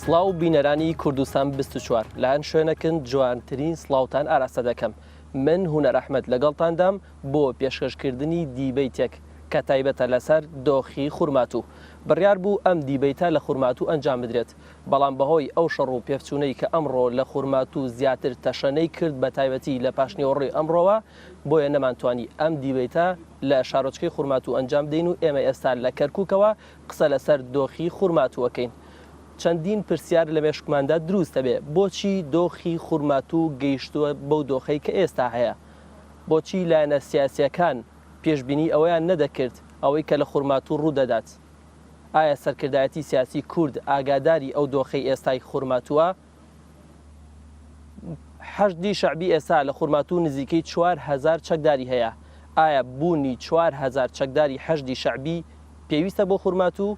سڵاو بینەرانی کوردستان 24 لە هەر شوێنەکن جوانترین سڵاوتان ئاراستە دەکەم من هونەر ئەحمەد لەگەڵتاندام بۆ پێشکەشکردنی دیبەیتێک کە تایبەتە لەسەر دۆخی خورماتوو. بڕیار بوو ئەم دیبەیتە لە خورماتوو ئەنجام بدرێت، بەڵام بەهۆی ئەو شەڕ و پێفچوونەی کە ئەمڕۆ لە خورماتوو زیاتر تەشەنەی کرد بەتایبەتی لە پاشنیوەڕۆی ئەمڕۆوە بۆیە نەمانتوانی ئەم دیبەیتە لە شارۆچکەی خورماتوو ئەنجام بدەین و ئێمە ئێستا لە کەرکووکەوە قسە لەسەر دۆخی خورماتوو ئەکەین. چەندین پرسیار لە مێشکماندا دروست ئەبێ، بۆچی دۆخی خورماتوو گەیشتووە بەو دۆخەی کە ئێستا هەیە؟ بۆچی لایەنە سیاسییەکان پێشبینی ئەوەیان نەدەکرد ئەوەی کە لە خورماتوو ڕوودەدات؟ ئایا سەرکردایەتی سیاسی کورد ئاگاداری ئەو دۆخەی ئێستای خورماتووە؟ حەشدی شەعبی ئێستا لە خورماتوو نزیکەی 4000 چەکداری هەیە، ئایا بوونی 4000 چەکداری حەشدی شەعبی پێویستە بۆ خورماتوو؟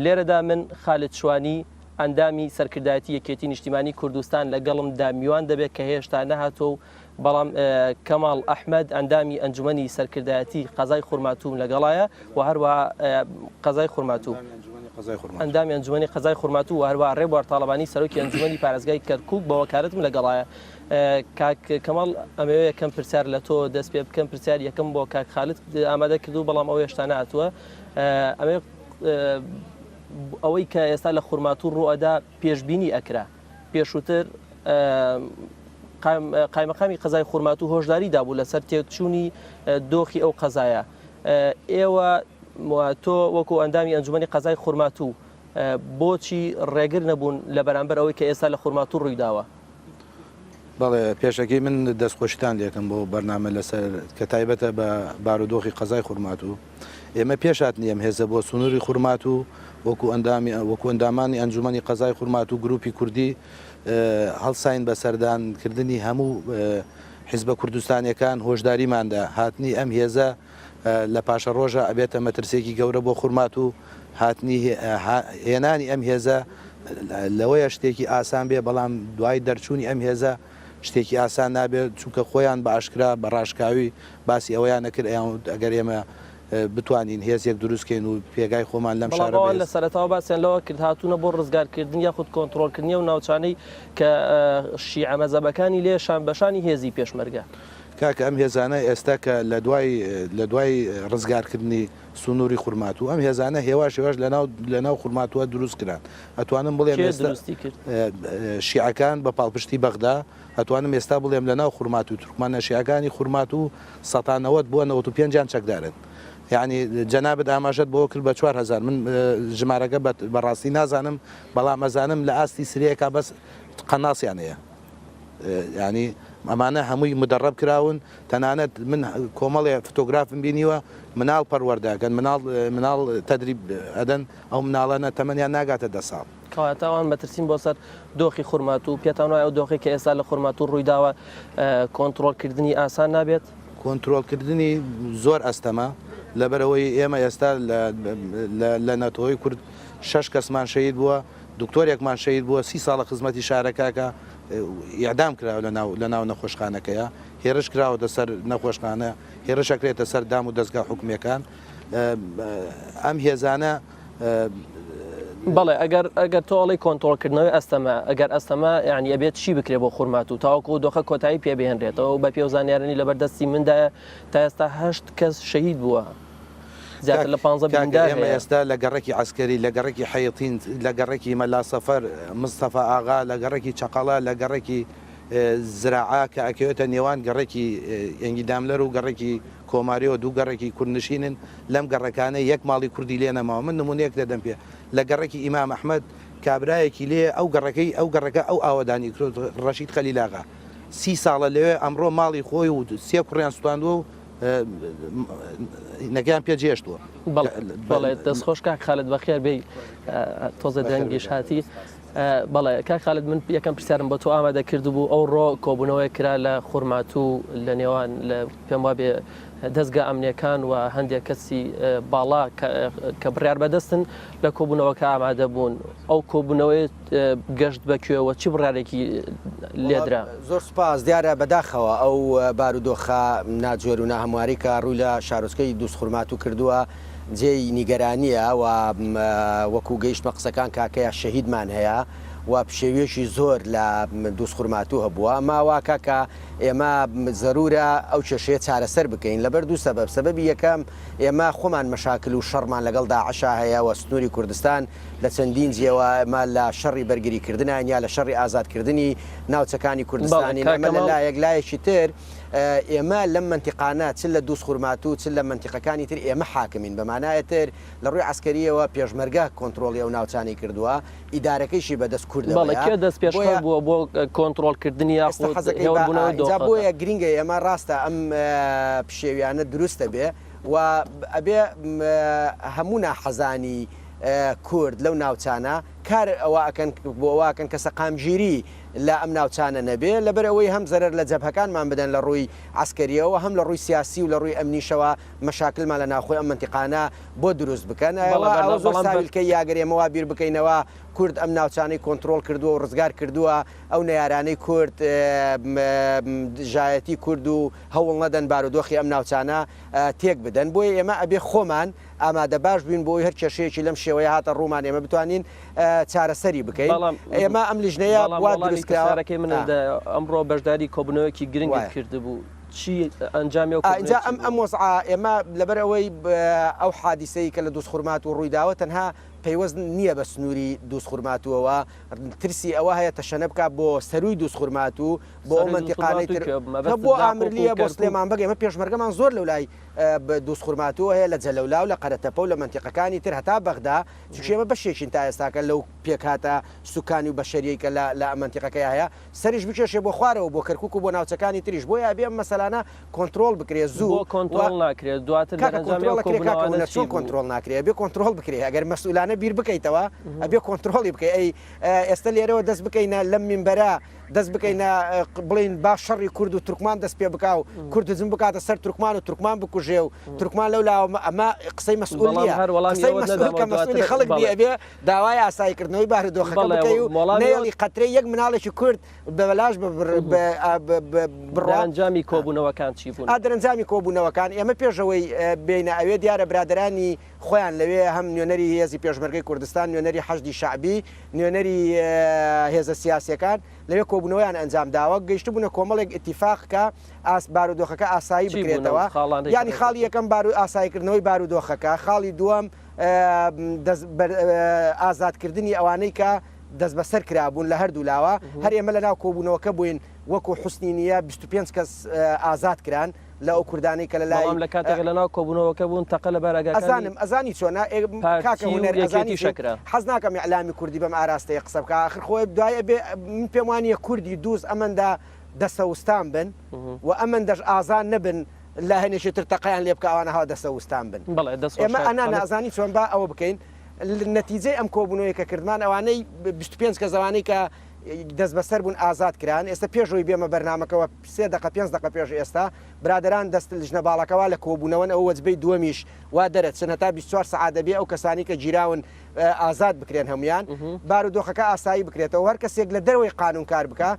لێرەدا من خالد شوانی، ئەندامی سەرکردایەتی یەکێتی نیشتیمانی کوردستان لەگەڵمدا میوان دەبێت کە هێشتا نەهاتووە و بەڵام کەماڵ ئەحمەد ئەندامی ئەنجومەنی سەرکردایەتی قەزای خورماتووم لەگەڵایە و هەروەها قەزای خورماتوو ئەندامی ئەنجومەنی قەزای خورماتوو و هەروەها ڕێبوار تاڵەبانی سەرۆکی ئەنجومەنی پارێزگای کەرکووک بە وەکالەتم لەگەڵایە. کاک کەماڵ ئەمەوێ یەکەم پرسیار لە تۆ دەست پێ بکەم پرسیار یەکەم بۆ کاک خالد ئامادە کردو بەڵام ئەو هێشتا نەهاتووە ئەمەوێ ئەوەی کە ئێستا لە خورماتوو ڕووئەدا پێشبینی ئەکرا پێشووتر قایمەقامی قەزای خورماتوو هۆشداری دابوو لەسەر تێکچوونی دۆخی ئەو قەزایە ئێوە تۆ وەکو ئەندامی ئەنجومەنی قەزای خورماتوو بۆچی ڕێگر نەبوون لە بەرامبەر ئەوەی کە ئێستا لە خورماتوو ڕوویداوە؟ بەڵێ پێشەکی من دەستخۆشیتان لێکەم بۆ بەرنامە لەسەر کە تایبەتە بە بارودۆخی قەزای خورماتوو. ئێمە پێش هاتنی ئەم هێزە بۆ سنووری خورماتوو وەکو ئەندامی وەکو ئەندامانی ئەنجومەنی قەزای خورماتوو گروپی کوردی هەڵساین بە سەردان کردنی هەموو حیزبە کوردستانیەکان هۆشداریماندا هاتنی ئەم هێزە لە پاشەڕۆژە ئەبێتە مەترسیەکی گەورە بۆ خورماتوو هاتنی هێنانی ئەم هێزە لەوەیە شتێکی ئاسان بێ بەڵام دوای دەرچوونی ئەم هێزە شتێکی ئاسان نابێت، چونکە خۆیان بە ئاشکرا بە ڕاشکاوی باسی ئەوەیان ئەکرد ئەیان وت ئەگەر ئێمە بتوانین هێزێک دروست کەین و پێگای خۆمان لەم بەڵام شارە ئەوان لە بەهێز. سەرەتاوە باسیان لەوە کرد هاتوونە بۆ ڕزگارکردن یاخود کۆنتڕۆڵکردنی ئەو ناوچانەی کە شیعە مەزەبەکانی لێ شان بە شانی هێزی پێشمەرگە. کاکە ئەم هێزانە ئێستا کە لە دوای لە دوای ڕزگارکردنی سنووری خورماتوو ئەم هێزانە هێواش هێواش لە ناو لە ناو خورماتووە دروست کران ئەتوانم بڵێم کێ ئێستا دروستی کرد؟ شیعەکان بە پاڵپشتی بەغدا ئەتوانم ئێستا بڵێم لە ناو خورماتوو تورکمانە شیعەکانی خورماتوو سەتا 90 بۆ 95 یان چەکدارن یعنی جەنابت ئاماژەت بۆ کرد بە 4000 من ژمارەکە بەڕاستی نازانم بەڵام ئەزانم لە ئاستی سرەیەکا بەس قەناسیان هەیە یانی ئەمانە هەمووی مدەڕەب کراون تەنانەت من کۆمەڵێ فتۆگرافم بینیوە مناڵ پەروەردەکەن مناڵ مناڵ تەدریب ئەدەن ئەو مناڵانە تەمەنیان ناگاتە دە ساڵ. کەواتە ئەوان مەترسین بۆ سەر دۆخی خورماتوو، پێتان وایە ئەو دۆخەی کە ئێستا لە خورماتوو ڕوویداوە کۆنتڕۆڵکردنی ئاسان نابێت؟ کۆنترۆڵکردنی زۆر ئەستەمە، لەبەرئەوەی ئێمە ئێستا لە نەتەوەی کورد شەش کەسمان شەهید بووە، دکتۆرێکمان شەهید بووە سی ساڵە خزمەتی شارەکە ئەکا ئیعدام کراوە لەناو لەناو نەخۆشخانەکەیا هێرش کراوەتە سەر نەخۆشخانە هێرش ئەکرێتە سەر دام و دەزگا حکومیەکان ئەم هێزانە بەڵێ ئەگەر ئەگەر تۆ ئەڵێی کۆنترۆڵکردنەوەی ئەستەمە ئەگەر ئەستەمە یعنی ئەبێت چی بکرێ بۆ خورماتوو تاوەکو ئەو دۆخە کۆتایی پێ بهێنرێتەوە بە پێ و زانیارانی لەبەردەستی مندایە تا ئێستا هەشت کەس شەهید بووە. زیاتر لە پانزە کاکە بریندار ئێمە هەیە. ئێستا لە گەڕەکی عەسکەری، لە گەڕەکی حەیتین، لە گەڕەکی مەلا سەفەر، مستەفا ئاغا، لە گەڕەکی چەقەڵە، لە گەڕەکی زراعە کە ئەکەوێتە نێوان گەڕەکی ئێنگی داملەر و گەڕەکی کۆماریەوە دوو گەڕەکی کوردنشینن، لەم گەڕەکانە یەک ماڵی کوردی لێ نەماوە. من نموونەیەک دەدەم پێ، لە گەڕەکی ئیمام ئەحمەد کابرایەکی لێیە ئەو گەڕەکەی ئەو گەڕەکە ئەو ئاوەدانی کردووە ڕەشید خەلیلاغا سی ساڵە لەوێ ئەمڕۆ ماڵی خۆی و سێ کوڕیان سوتاندووە و نەکەیان پێ جێشتووە. بەڵێ دەستخۆش کاک خالد بەخێر بێی تۆزە دەنگیش هاتی. بەڵێ کاک خالد من یەکەم پرسیارم بۆ تۆ ئامادە کردبوو ئەو ڕۆ کۆبوونەوەی کرا لە خورماتوو لە نێوان لە پێم وابێ دەزگا ئەمنیەکان و هەندێک کەسی باڵا کە بڕیار بەدەستن لە کۆبوونەوەکە ئامادە بوون ئەو کۆبوونەوەی گەشت بە کوێوە چی بڕارێکی لێدرا؟ زۆر سوپاس دیارە بەداخەوە ئەو بارودۆخە ناجۆر و ناهەمواری کە ڕووی لە شارۆچکەی دووزخورماتوو کردووە جێی نیگەرانییە و وەکو گەیشتمە قسەکان کاکەیە شەهیدمان هەیە و پشێویەکی زۆر لە دووزخورماتوو هەبووە ئەمە واکە کە ئێمە زەرورە ئەو کێشەیە چارەسەر بکەین لەبەر دوو سەبەب، سەبەبی یەکەم ئێمە خۆمان مەشاکل و شەڕمان لەگەڵ داعشا هەیە و سنووری کوردستان لە چەندین جێوە ئێمە لە شەڕی بەرگری کردناین یا لە شەڕی ئازادکردنی ناوچەکانی کوردستانین ئەمە لە لایەک، لایەکی تر ئێمە لەم مەنتیقانە چ لە دووزخورماتوو چ لە مەنتیقەکانی تر ئێمە حاکمین بە مانایە تر لە ڕووی عەسکەرییەوە پێشمەرگە کۆنترۆڵی ئەو ناوچانەی کردووە ئیدارەکەیشی بە دەست کوردەوەیە. بەڵێ کێ دەست پێشخەر بووە بۆ کۆنتڕۆڵ کردنی یاخود هێوربوونەوەی دۆخەکە؟ بۆیە گرینگە ئێمە ڕاستە ئەم پشێویانە دروست ئەبێ و ئەبێ هەموو ناحەزانی کورد لەو ناوچانە کار ئەوە ئەکەن بۆ ئەوە ئەکەن کە سەقامگیری لە ئەم ناوچانە نەبێ لەبەر ئەوەی هەم زەرەر لە جەبهەکانمان بدەن لە ڕووی عەسکەریەوە هەم لە ڕووی سیاسی و لە ڕووی ئەمنیشەوە مەشاکلمان لە ناوخۆی ئەم مەنتیقانە بۆ دروست بکەن ئەوە ئەوە زۆر ساویلکەییە ئەگەر ئێمە وا بیر بکەینەوە کورد ئەم ناوچانەی کۆنترۆڵ کردووە و ڕزگار کردووە ئەو نەیارانەی کورد دژایەتی کورد و هەوڵ نەدەن بارودۆخی ئەم ناوچانە تێک بدەن بۆیە ئێمە ئەبێ خۆمان ئامادە باش بین بۆی هەر کێشەیەکی لەم شێوەیە هاتە ڕوومان ئێمە بتوانین چارەسەری بکەین ئێمە ئەم لیژنەیە وا دروستکراوە من ئەمڕۆ بەشداری کۆبوونەوەیەکی گرنگت کردبوو چی ئەنجامی ئەو کۆبوونەوەیە ئینجا ئەم ئەم وەزعە ئێمە لەبەر ئەوەی ئەو حادیسەی کە لە دووزخورماتوو ڕوویداوە تەنها پەیوەست نییە بە سنووری دووزخورماتووەوە، ترسی ئەوە هەیە تەشەنە بکات بۆ سەرووی دووزخورماتوو، بۆ ئەو مەنتیقانەی تر کە بۆ ئامرلییە، بۆ سلێمان بەگ، ئێمە پێشمەرگەمان زۆر لەولای دووزخورماتووە هەیە لە جەلەولا و لە قەرەتەپە و لە مەنتیقەکانی تر هەتا بەغدا، چونکە ئێمە بەشێکین تا ئێستاکە لەو پێکهاتە سوکانی و بەشەرییەی کە لە مەنتیقەکەیا هەیە. سەریش بکێشێ بۆ خوارەوە بۆ کەرکوک و بۆ ناوچەکانی تریش بۆیە ئەبێ ئەم مەسەلانە کۆنترۆڵ بکرێ زوو بۆ کۆنترۆڵ ناکرێ دواتر کاکە کۆنترۆڵ ئەکرێ کاکە هونەر چۆن کۆنترۆڵ ناکرێ ئەبێ کۆنترۆڵ بکرێ ئەگەر مەسئولانە بیر بکەیتەوە ئەبێ کۆنترۆڵی بکەی ئەی ئێستا لێرەوە دەست بکەینە لەم مینبەرە دەست بکەینە بڵین با شەڕی کورد و تورکمان دەست پێ بکا و کورد هجوم بکاتە سەر تورکمان و تورکمان بکوژێ و تورکمان لەو لاوە ئەمە قسەی مەسئول نییە قسەی مەسئول کە مەسئولی خەڵک بێ ئەبێ داوای ئاساییکردنەوەی بارودۆخەکە بکەی و نەیەڵی قەترەی یەک مناڵێکی کورد بە بەلاش بڕوا. دەرەنجامی کۆبوونەوەکان چی بوون؟ دەرەنجامی کۆبوونەوەکان، ئێمە پێش ئەوەی بێینە ئەوێ دیارە برادەرانی خۆیان لەوێ هەم نوێنەری هێزی پێشمەرگەی کوردستان، نوێنەری حەشدی شەعبی، نوێنەری هێزە سیاسییەکان لەوێ کۆبوونەوەیان ئەنجام داوە، گەیشتبوونە کۆمەڵێک ئیتیفاق کە بارودۆخەکە ئاسایی بکرێتەوە. یانی خاڵی یەکەم ئاساییکردنەوەی بارودۆخەکە، خاڵی دووەم ئازادکردنی ئەوانەی کە دەستبەسەر کرابوون لە هەردوو لاوە، هەر ئێمە لەناو کۆبوونەوەکە بووین وەکو حوسنی نییە 25 کەس ئازاد کران لە ئەو کوردانەی کە لە لای بەڵام لە کاتێک لەناو کۆبوونەوەکە بوون تەقە لە بارەگاکانی ئەزانم ئەزانی چۆنە کاکە پارتی و هونەر ئەزانی یەکێتی شەکرا. حەز ناکەم ئیعلامی کوردی بەم ئاراستەیە قسە بکا ئاخر خۆی دوای ئەبێ من پێم وانییە کوردی دووز ئەمەندە دەسەوستان بن و ئەمەندەش ئازا نەبن لە هەنێکی تر تەقەیان لێ بکا ئەوانە هاوا دەسەوستان بن. بەڵێ دەست خۆش ئێمە کاک ئەنا خالد. ئەزانی چۆن با ئەوە بکەین نەتیجەی ئەم کۆبوونەوەی کە کردمان ئەوانەی 25 کەس ئەوانەی کە دەستبەسەر بوون ئازاد کران ئێستا پێش ئەوەی بێمە بەرنامەکەوە سێ دەقە پێنج دەقە پێش ئێستا برادەران دەست لجنە باڵاکەوا لە کۆبوونەوەن ئەوە وەجبەی دووەمیش وا دەرەچن هەتا 24 سەعات دەبێ ئەو کەسانی کە گیراون ئازاد بکرێن هەمویان بارودۆخەکە ئاسایی بکرێتەوە هەر کەسێک لە دەرەوەی قانون کار بکا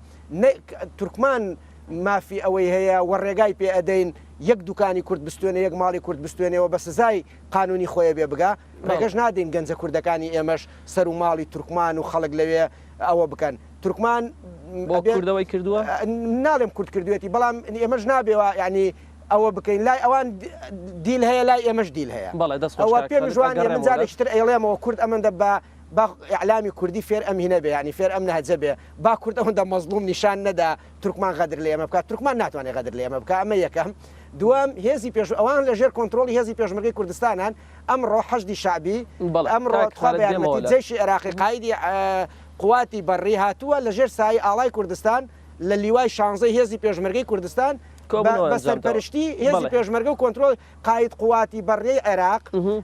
تورکمان مافی ئەوەی هەیە و ڕێگای پێ ئەدەین یەک دوکانی کورد بستێنێ یەک ماڵی کورد بستێنێەوە بە سزای قانونی خۆیە بێ بگا ڕێگەش نادەین گەنجە کوردەکانی ئێمەش سەر و ماڵی تورکمان و خەڵک لەوێ ئەوە بکەن تورکمان بۆ کوردەوەی کردووە ناڵێم کورد کردوێتی بەڵام ئێمەش نابێەوە یعنی ئەوە بکەین لای ئەوان دیل هەیە لای ئێمەش دیل هەیە بەڵێ دەست ئەوە پێم جوان من جارێکی تر ئەیڵێمەوە کورد ئەمەندە بە با ئیعلامی کوردی فێر ئەم هینە بێ یانی فێر ئەم نەهجە بێ با کورد ئەوەندە مەزڵوم نیشان نەدا تورکمان غەدر لە ئێمە بکات تورکمان ناتوانێت غەدر لە ئێمە بکا ئەمە یەکەم دووەم هێزی پێش ئەوان لە ژێر کۆنترۆڵی هێزی پێشمەرگەی کوردستانان ئەمڕۆ حەشدی شەعبی ئەمڕۆ تخوا بە یارمەتی جەیشی عێراقی قایدی قواتی بەڕی هاتووە لە ژێر سایەی ئاڵای کوردستان لە لیوای شانزەی هێزی پێشمەرگەی کوردستان بە سەرپەرشتی هێزی پێشمەرگە و کۆنترۆڵ قاید قواتی بەڕیی عێراق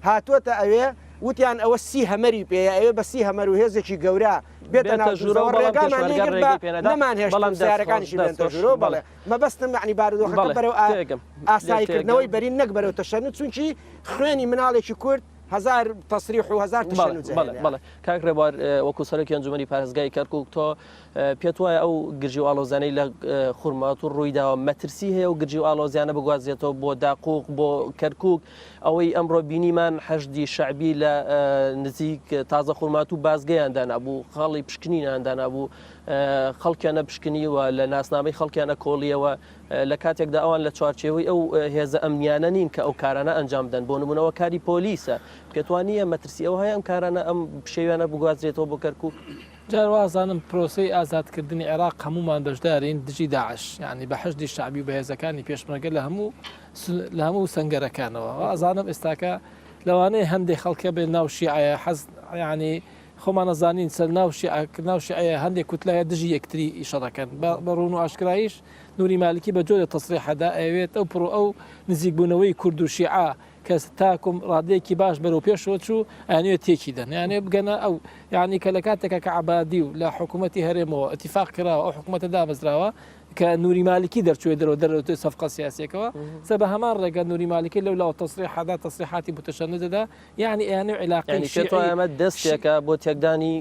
هاتووەتە ئەوێ و. وتیان ئەوە سی هەمەری پێیە ئەوێ بە سی هەمەر و هێزێکی گەورە بێتە ناو ژوورەوە ڕێگامان لێ گرت بە نەمانهێشت سەیارەکانیشی بێنتە ژوورەوە بەڵێ مەبەستم یەعنی بارودۆخەکە بەرەو ئاساییکردنەوەی بەرین نەک بەرەو تەشەنوج چونکی خوێنی مناڵێکی کورد هەزار تەسریح و هەزار تەشەنوج بەڵێ بەڵێ کاک ڕێبوار وەکو سەرۆکی ئەنجومەنی پارێزگای کەرکوک تۆ پێت وایە ئەو گرژی و ئاڵۆزیانەی لە خورماتوو ڕوویداوە مەترسی هەیە و گرژی و ئاڵۆزیانە بگوازرێتەوە بۆ داقوق بۆ کەرکوک ئەوەی ئەمڕۆ بینیمان حەشدی شەعبی لە نزیک تازە خورماتوو بازگەیان دانابوو خاڵی پشکنینیان دانابوو خەڵکیان نەپشکنی و لە ناسنامەی خەڵکیان ئەکۆڵیەوە لە کاتێکدا ئەوان لە چوارچێوەی ئەو هێزە ئەمنیانە نین کە ئەو کارانە ئەنجام بدەن بۆ نمونەوە کاری پۆلیسە پێت وا نییە مەترسی ئەوە هەیە ئەم کارانە ئەم پشێویانە بگوازرێتەوە بۆ کەرکوک؟ جار وازانم پرۆسەی ئازادکردنی عێراق هەموومان بەشدارین دژی داعش یانی بە حەشدی شەعبی و بە هێزەکانی پێشمەرگە لە هەموو لە هەموو سەنگەرەکانەوە وازانم ئێستاکە لەوانەیە هەندێک خەڵکە بێ ناو شیعەیە حەز یانی خۆمان ئەزانین سەر ناو شیعە ناو شیعەیە هەندێک کوتلە هەیە دژی یەکتری ئیشەڕەکەن بە ڕوون و ئاشکرایش نوری مالکی بە جۆرە تەسریحەدا ئەیەوێت ئەو پڕۆ ئەو نزیکبوونەوەی کورد و شیعە کە تاکوم ڕادەیەکی باش بەرەو پێشەوە چوو ئەیانەوێت تێکی دەن یانێ بگەنە ئەو یعنی کە لە کاتێکا کە عەبادی و لە حکوومەتی هەرێمەوە ئەتیفاق کراوە ئەو حکوومەتە دامەزراوە کە نوری مالکی دەرچووە دەرەوە دەرەوە سەفقە سیاسیەکەوە سە بە هەمان ڕێگە نوری مالکی لەو لاوە تەسریحەدا تەسریحاتی متشنجەدا یعنی ئەیانەوێ عیلاقەی یعنی پێت وایە ئەمە دەستێکە بۆ تێکدانی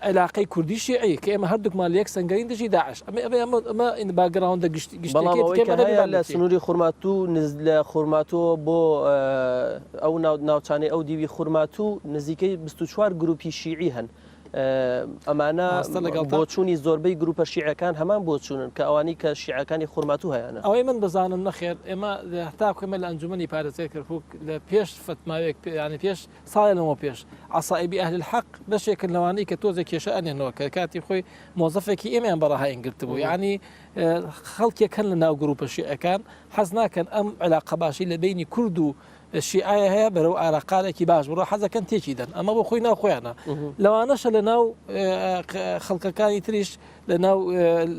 عیلاقەی کوردی شیعی کە ئێمە هەردووکمان لە یەک سەنگەرین دژی داعش ئەمە ئەمە ئەمە ئەمە background ە گشتی بەڵام گشتیەکەی ئەوەی کە کە ئێمە هەیە نەبێ لە سنووری خورماتوو نز لە خورماتووەوە بۆ ئەو ناو ناوچانەی ئەو دیوی خورماتوو نزیکەی 24 گروپی شیعی هەن ئەمانە ڕاستە لەگەڵتان. بۆچوونی زۆربەی گروپە شیعەکان هەمان بۆچوونن کە ئەوانەی کە شیعەکانی خورماتوو هەیانە. ئەوەی من بزانم نەخێر ئێمە هەتاکو ئێمە لە ئەنجومەنی پارێزگای کەرکوک لە پێش فەتماوێک یانی پێش ساڵێ لەمەو پێش عەسائیبی ئەهل الحەق بەشێکن لەوانەی کە تۆزێک کێشە ئەنێنەوە کە کاتی خۆی مۆزەفێکی ئێمەیان بە ڕەهاین گرتبوو یانی خەڵکێک هەن لە ناو گروپە شیعەکان حەز ناکەن ئەم عیلاقە باشی لە بەینی کورد و شیعە هەیە بەرەو ئاراقارێکی باش بڕۆ حەزەکەن تێکی دەن ئەمە بۆ خۆی ناو خۆیانە لەوانەشە لە ناو خەڵکەکانی تریش لە ناو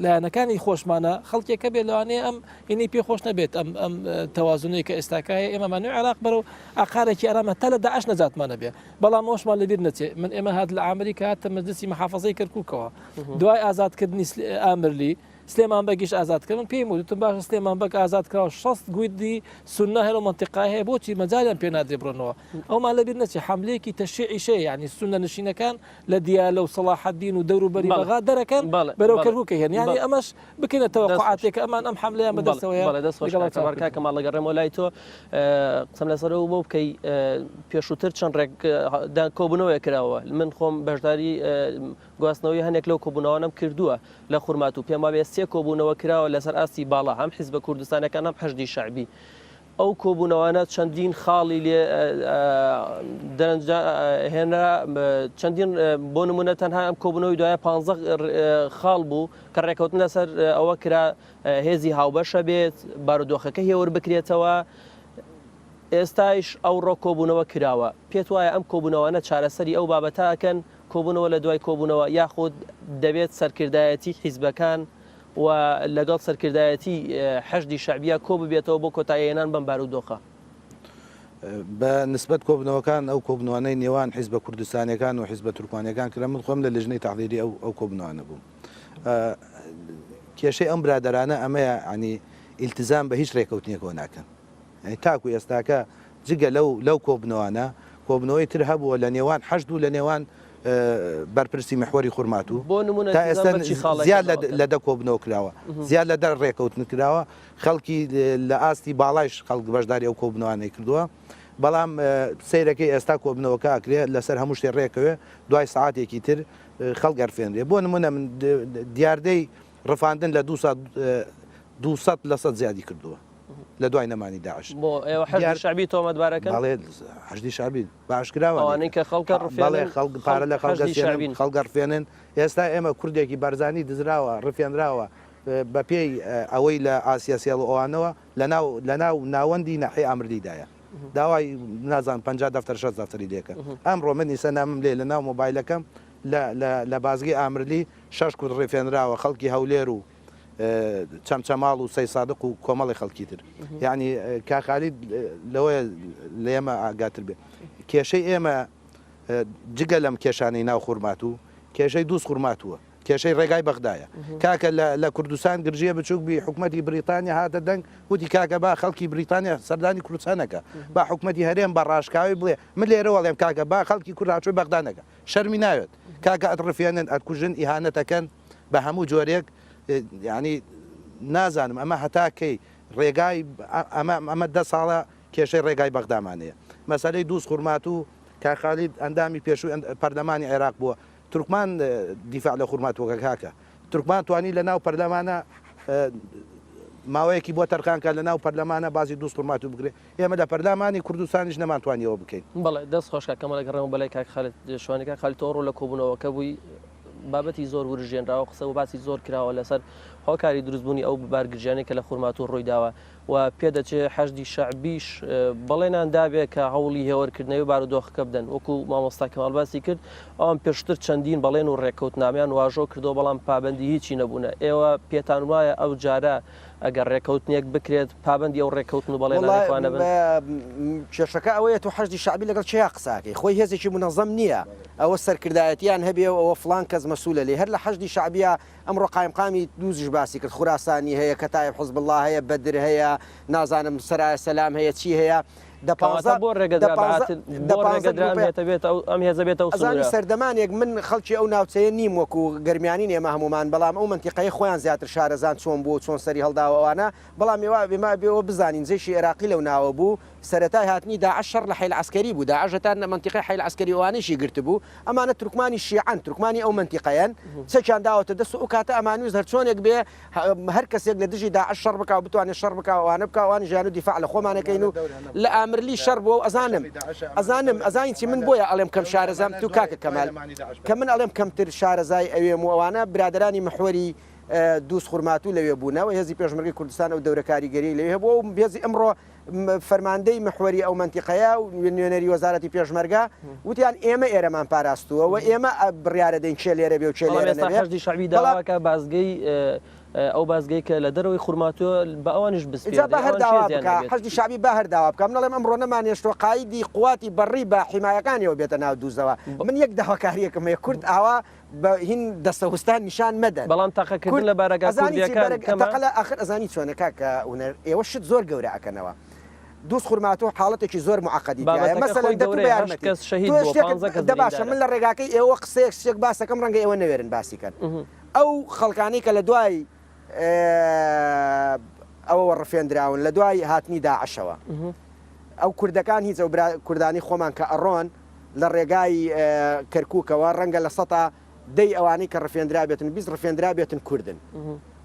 لایەنەکانی خۆشمانە خەڵکێکە بێت لەوانەیە ئەم ئینی پێ خۆش نەبێت ئەم ئەم تەوازنەی کە ئێستاکە هەیە ئێمەمانوێ عێراق بەرەو ئاقارێکی ئارامە تا لە داعش نەجاتمانە بێ بەڵام ئەوشمان لەبیر نەچێ من ئێمە هات لە ئەمریکا هاتە مەجلسی محافظەی کەرکووکەوە دوای ئازادکردنی ئامرلی سلێمان بەگیش ئازاد کرد من پێیم وت وتم باشە سلێمان بەگ ئازاد کراوە 60 گوندی سوننە هەیە لەو مەنتیقایە هەیە بۆچی مەجالیان پێ نادرێ بڕۆنەوە ئەومان لەبیر نەچێ حەملەیەکی تەشیعیش هەیە یانی سوننە نشینەکان لە دیالە و سەڵاحەدین و دەوروبەری بەڵێ بەغا دەرەکەن بەڵێ بەرەو بەڵێ کەرکووک هێن یانی بەڵێ ئەمەش بکەینە دەست خۆش تەوەقوعاتێک کە ئەمان ئەم حەملەیان بەڵێ بەدەستەوەیە بەڵێ دەست خۆش لەگەڵ کاک چاپ کەمال کاک کردن. کەمال دەگەڕێمەوە لای تۆ قسەم لەسەر ئەو بۆ بکەی پێشووتر چەند ڕێک کۆبوونەوەیە کراوە من خۆم بەشداری گواستنەوەی هەنێک لەو کۆبوونەوانەم کردووە لە خورماتوو، پێم وابێ سێ کۆبوونەوە کراوە لەسەر ئاستی باڵا هەم حیزبە کوردستانەکان هەم حەشدی شەعبی. ئەو کۆبوونەوانە چەندین خاڵی لێ دەرەنجا هێنرا چەندین بۆ نمونە تەنها ئەم کۆبوونەوەی دوایە پ خاڵ بوو کە ڕێکەوتن لەسەر ئەوە کرا هێزی هاوبەشە بێت بارودۆخەکە هێور بکرێتەوە ئێستایش ئەوڕۆ کۆبوونەوە کراوە پێت وایە ئەم کۆبوونەوانە چارەسەری ئەو بابەتە ئەکەن کۆبوونەوە لە دوای کۆبوونەوە یاخود دەبێت سەرکردایەتی حیزبەکان و لەگەڵ سەرکردایەتی حەشدی شەعبیە کۆ ببێتەوە بۆ کۆتاییهێنان بەم بارودۆخە؟ بە نسبەت کۆبوونەوەکان ئەو کۆبوونەوانەی نێوان حیزبە کوردستانیەکان و حیزبە تورکمانیەکان کرا من خۆم لە لیژنەی تەحضیری ئەو ئەو کۆبوونەوانە بووم کێشەی ئەم برادەرانە ئەمەیە ینی ئیلتزام بە هیچ رێکەوتنێکەوە ناکەن یانی تاکو ئێستاکە جگە لەو لەو کۆبنەوانە کۆبنەوەی تر هەبووە لە نێوان حەشد و لە نێوان بەرپرسی محوەری خورماتوو بۆ نمونە تا ئیلتزام ئێستا بە چی خاڵێک زیاد لە کردنەوە لە دە کۆبنەوە کراوە زیاد لە دە ڕێکەوتن کراوە خەڵکی لە ئاستی باڵایش خەڵک بەشداری ئەو کۆبنەوانەی کردووە بەڵام سەیرەکەی ئێستا کۆبنەوەکە ئەکرێ لەسەر هەموو شتێ ڕێکەوێ دوای سەعاتێکی تر خەڵک ئەرفێنرێ بۆ نمونە من دیاردەی ڕفاندن لە 200 لە سەد زیادی کردووە لە دوای نەمانی داعش. بۆ ئێوە حەشدی شەعبی تۆمەتبارەکەن؟ بەڵێ حەشدی شەعبی بە ئاشکراوە. ئەوانەی کە خەڵکە ڕفێنن بەڵێ خەڵک پارە لە خەڵک حەشدی شەعبین. خەڵک ئەڕفێنن. ئێستا ئێمە کوردێکی بەرزانی دزراوە ڕفێنراوە بە پێی ئەوەی لە ئاسیا سێڵ و ئەوانەوە لە ناو لە ناو ناوەندی ناحیەی ئامرلیدایە. داوای نازانم 50 دەفتەر 60 دەفتەری لێکەن. ئەمڕۆ من ئیسە نامم لێ لە ناو مۆبایلەکەم لە لە لە بازگەی ئامرلی شەش کورد ڕفێنراوە خەڵکی هەولێر و چەمچەماڵ و سەیسادق و کۆمەڵی خەڵکی تر یعنی کاک خالید لەوەیە لە ئێمە ئاگاتر بێ کێشەی ئێمە. جگە لەم کێشانەی ناو خورماتوو، کێشەی دووز خورماتووە، کێشەی ڕێگای بەغدایە. کاکە لە لە کوردستان گرژییە بچووک بی، حکومەتی بریتانیا هاتە دەنگ وتی کاکە با خەڵکی بریتانیا سەردانی کوردستان نەکا، با حکومەتی هەرێم بە ڕاشکاوی بڵێ من لێرەوە ئەڵێم کاکە با خەڵکی کورد هاوچۆی بەغدا نەکا، شەرمی ناوێت کاکە ئەتڕفێنن ئەتکوژن ئیهانەتەکەن بە هەموو جۆرێک یانی نازانم ئەمە هەتا کەی ڕێگای ئەمە ئەمە دە ساڵە کێشەی ڕێگای بەغدامان هەیە مەسەلەی دووز خورماتوو کاک خالید ئەندامی پێشووی پەرلەمانی عێراق بووە تورکمان دیفاع لە خورماتووەکە کاکە تورکمان توانی لە ناو پەرلەمانە ماوەیەکی بۆ تەرخان کە لە ناو پەرلەمانە باسی دووز خورماتوو بکرێ ئێمە لە پەرلەمانی کوردستانیش نەمانتوانیەوە بکەین. بەڵێ دەست خۆش کاک کەمال ئەگەڕێمەوە بەلای کاک خالید شوانی کاک خالید تۆ ڕۆ لە کۆبوونەوەکە بووی بابەتی زۆر ورژێنراوە قسە و باسی زۆر کراوە لەسەر هۆکاری دروستبوونی ئەو بارگرژیانەی کە لە خورماتوو ڕوویداوە و پێدەچێ حەشدی شەعبیش بەڵێنان دابێ کە هەوڵی هێوەرکردنەوەی بارودۆخەکە بدەن وەکو مامۆستا کەمال باسی کرد ئەوان پێشتر چەندین بەڵێن و ڕێککەوتنامەیان واژۆ کردەوە بەڵام پابەندی هیچی نەبوونە ئێوە پێتان وایە ئەو جارە ئەگەر ڕێککەوتنێک بکرێت پابەندی ئەو ڕێککەوتن و بەڵێنانەی خۆیان نەبن؟ کێشەکە ئەوەیە تۆ حەشدی شەعبی لەگەڵ کێیا قسە ئەکەی خۆی هێزێکی مونەزەم نییە ئەوە سەرکردایەتیان هەبێ و ئەوە فڵان کەس مەسولە لێی هەر لە حەشدی شەعبیە ئەمڕۆ قایمقامی دووزیش باسی کرد خوراسانی هەیە کەتایب حزبوڵڵا هەیە بەدر هەیە نازانم سەرایە سەلام هەیە چی هەیە دە کەواتە پانزە بۆ دە ڕێگەدرا بە پانزە هاتن دە بۆ پانزە ڕێگەدرا ئەم گروپە هێتە بێتە ئەو ئەم هێزە بێتە ئەو ئەزانی سنوورە؟ سەردەمانێک من خەڵکی ئەو ناوچەیە نیم وەکو گەرمیانین ئێمە هەموومان بەڵام ئەو مەنتیقەیە خۆیان زیاتر شارەزان چۆن بووە و چۆن سەری هەڵداوە ئەوانە بەڵام ئێوە ئێمە ئەبێ ئەوە بزانین جەیشی ئێراقی لەو ناوە بوو سەرەتای هاتنی داعش شەڕ لە حەیل عەسکەری بوو داعش هەتا مەنتیقەی حەیل عەسکەری ئەوانەیشی گرتبوو ئەمانە تورکمانی شیعەن تورکمانی ئەو مەنتیقەیەن چەکیان داوەتە دەست و ئەو کاتە ئەمانویست هەرچۆنێک بێ هەر کەسێک لە دژی داعش شەڕ بکا و بتوانێت شەڕ بکا و ئەوانە بکا ئەوانیش یانو دیفاع لە خۆمان ئەکەین و لە ئامرلی شەڕ بووە و ئەزانم ئەزانم ئەزانی چی من بۆیە ئەڵێم کەم شارەزام تو کاکە کەمال کە من ئەڵێم کەمتر شارەزای ئەوێم و ئەوانە برادەرانی محوەری دووز خورماتوو لەوێ بوونە و هێزی پێشمەرگەی کوردستان ئەو دەورە کاریگەریی لەوێ هەبووە و هێزی ئەمڕۆ فەرماندەی محوەری ئەو مەنتیقەیە و نوێنەری وەزارەتی پێشمەرگە وتیان ئێمە ئێرەمان پاراستووە و ئێمە بڕیارەدەین کێ لێرە بێ و کێ بەڵام لێرە ئێستا نەبێ. حەشدی شەعبی بەڵام داوا کە بازگەی ئەو بازگەی کە لە دەرەوەی خورماتووە بە ئەوانیش ئینجا بسپێردرێ با هەر ئەوان داوا هێزیان بکا هەبێت. حەشدی شەعبی با هەر داوا بکا من ئەڵێم ئەمڕۆ نەمانهێشتووە قایدی قواتی بەڕی بە حیمایەکانیەوە بێتە ناو دووزەوە من یەک داواکارییەکم هەیە کورد ئاوا بە هین دەستەوستان نیشان مەدەن. بەڵام تەقەکردن کورد لە بارەگا ئەزانی چی کوردییەکان بەرگ کەمە؟ تەقە لە ئاخر ئەزانی چۆنە کاکە هونەر ئێوە شت زۆر گەورە ئەکەنەوە دوز خورماتوو حاڵەتێکی زۆر معقدی تیایە بابەتەکە مەسەلەن خۆی دە تو گەورەیە بە هەشت یارمەتی کەس شەهید تۆ بووە شتێکت پانزە کەس دە باشە بریندارە. من لە ڕێگاکەی ئێوە قسەیەک شتێک باسەکەم ڕەنگە ئێوە نەوێرن باسی کەن ئەو خەڵکانەی کە لە دوای ئەوەوە ڕفێندراون لە دوای هاتنی داعشەوە ئەو کوردەکان هیچ ئەو برا کوردانی خۆمان کە ئەڕۆن لە ڕێگای کەرکوکەوە ڕەنگە لە سەتا دەی ئەوانەی کە ڕفێندرابێتن 20 ڕفێندرابێتن کوردن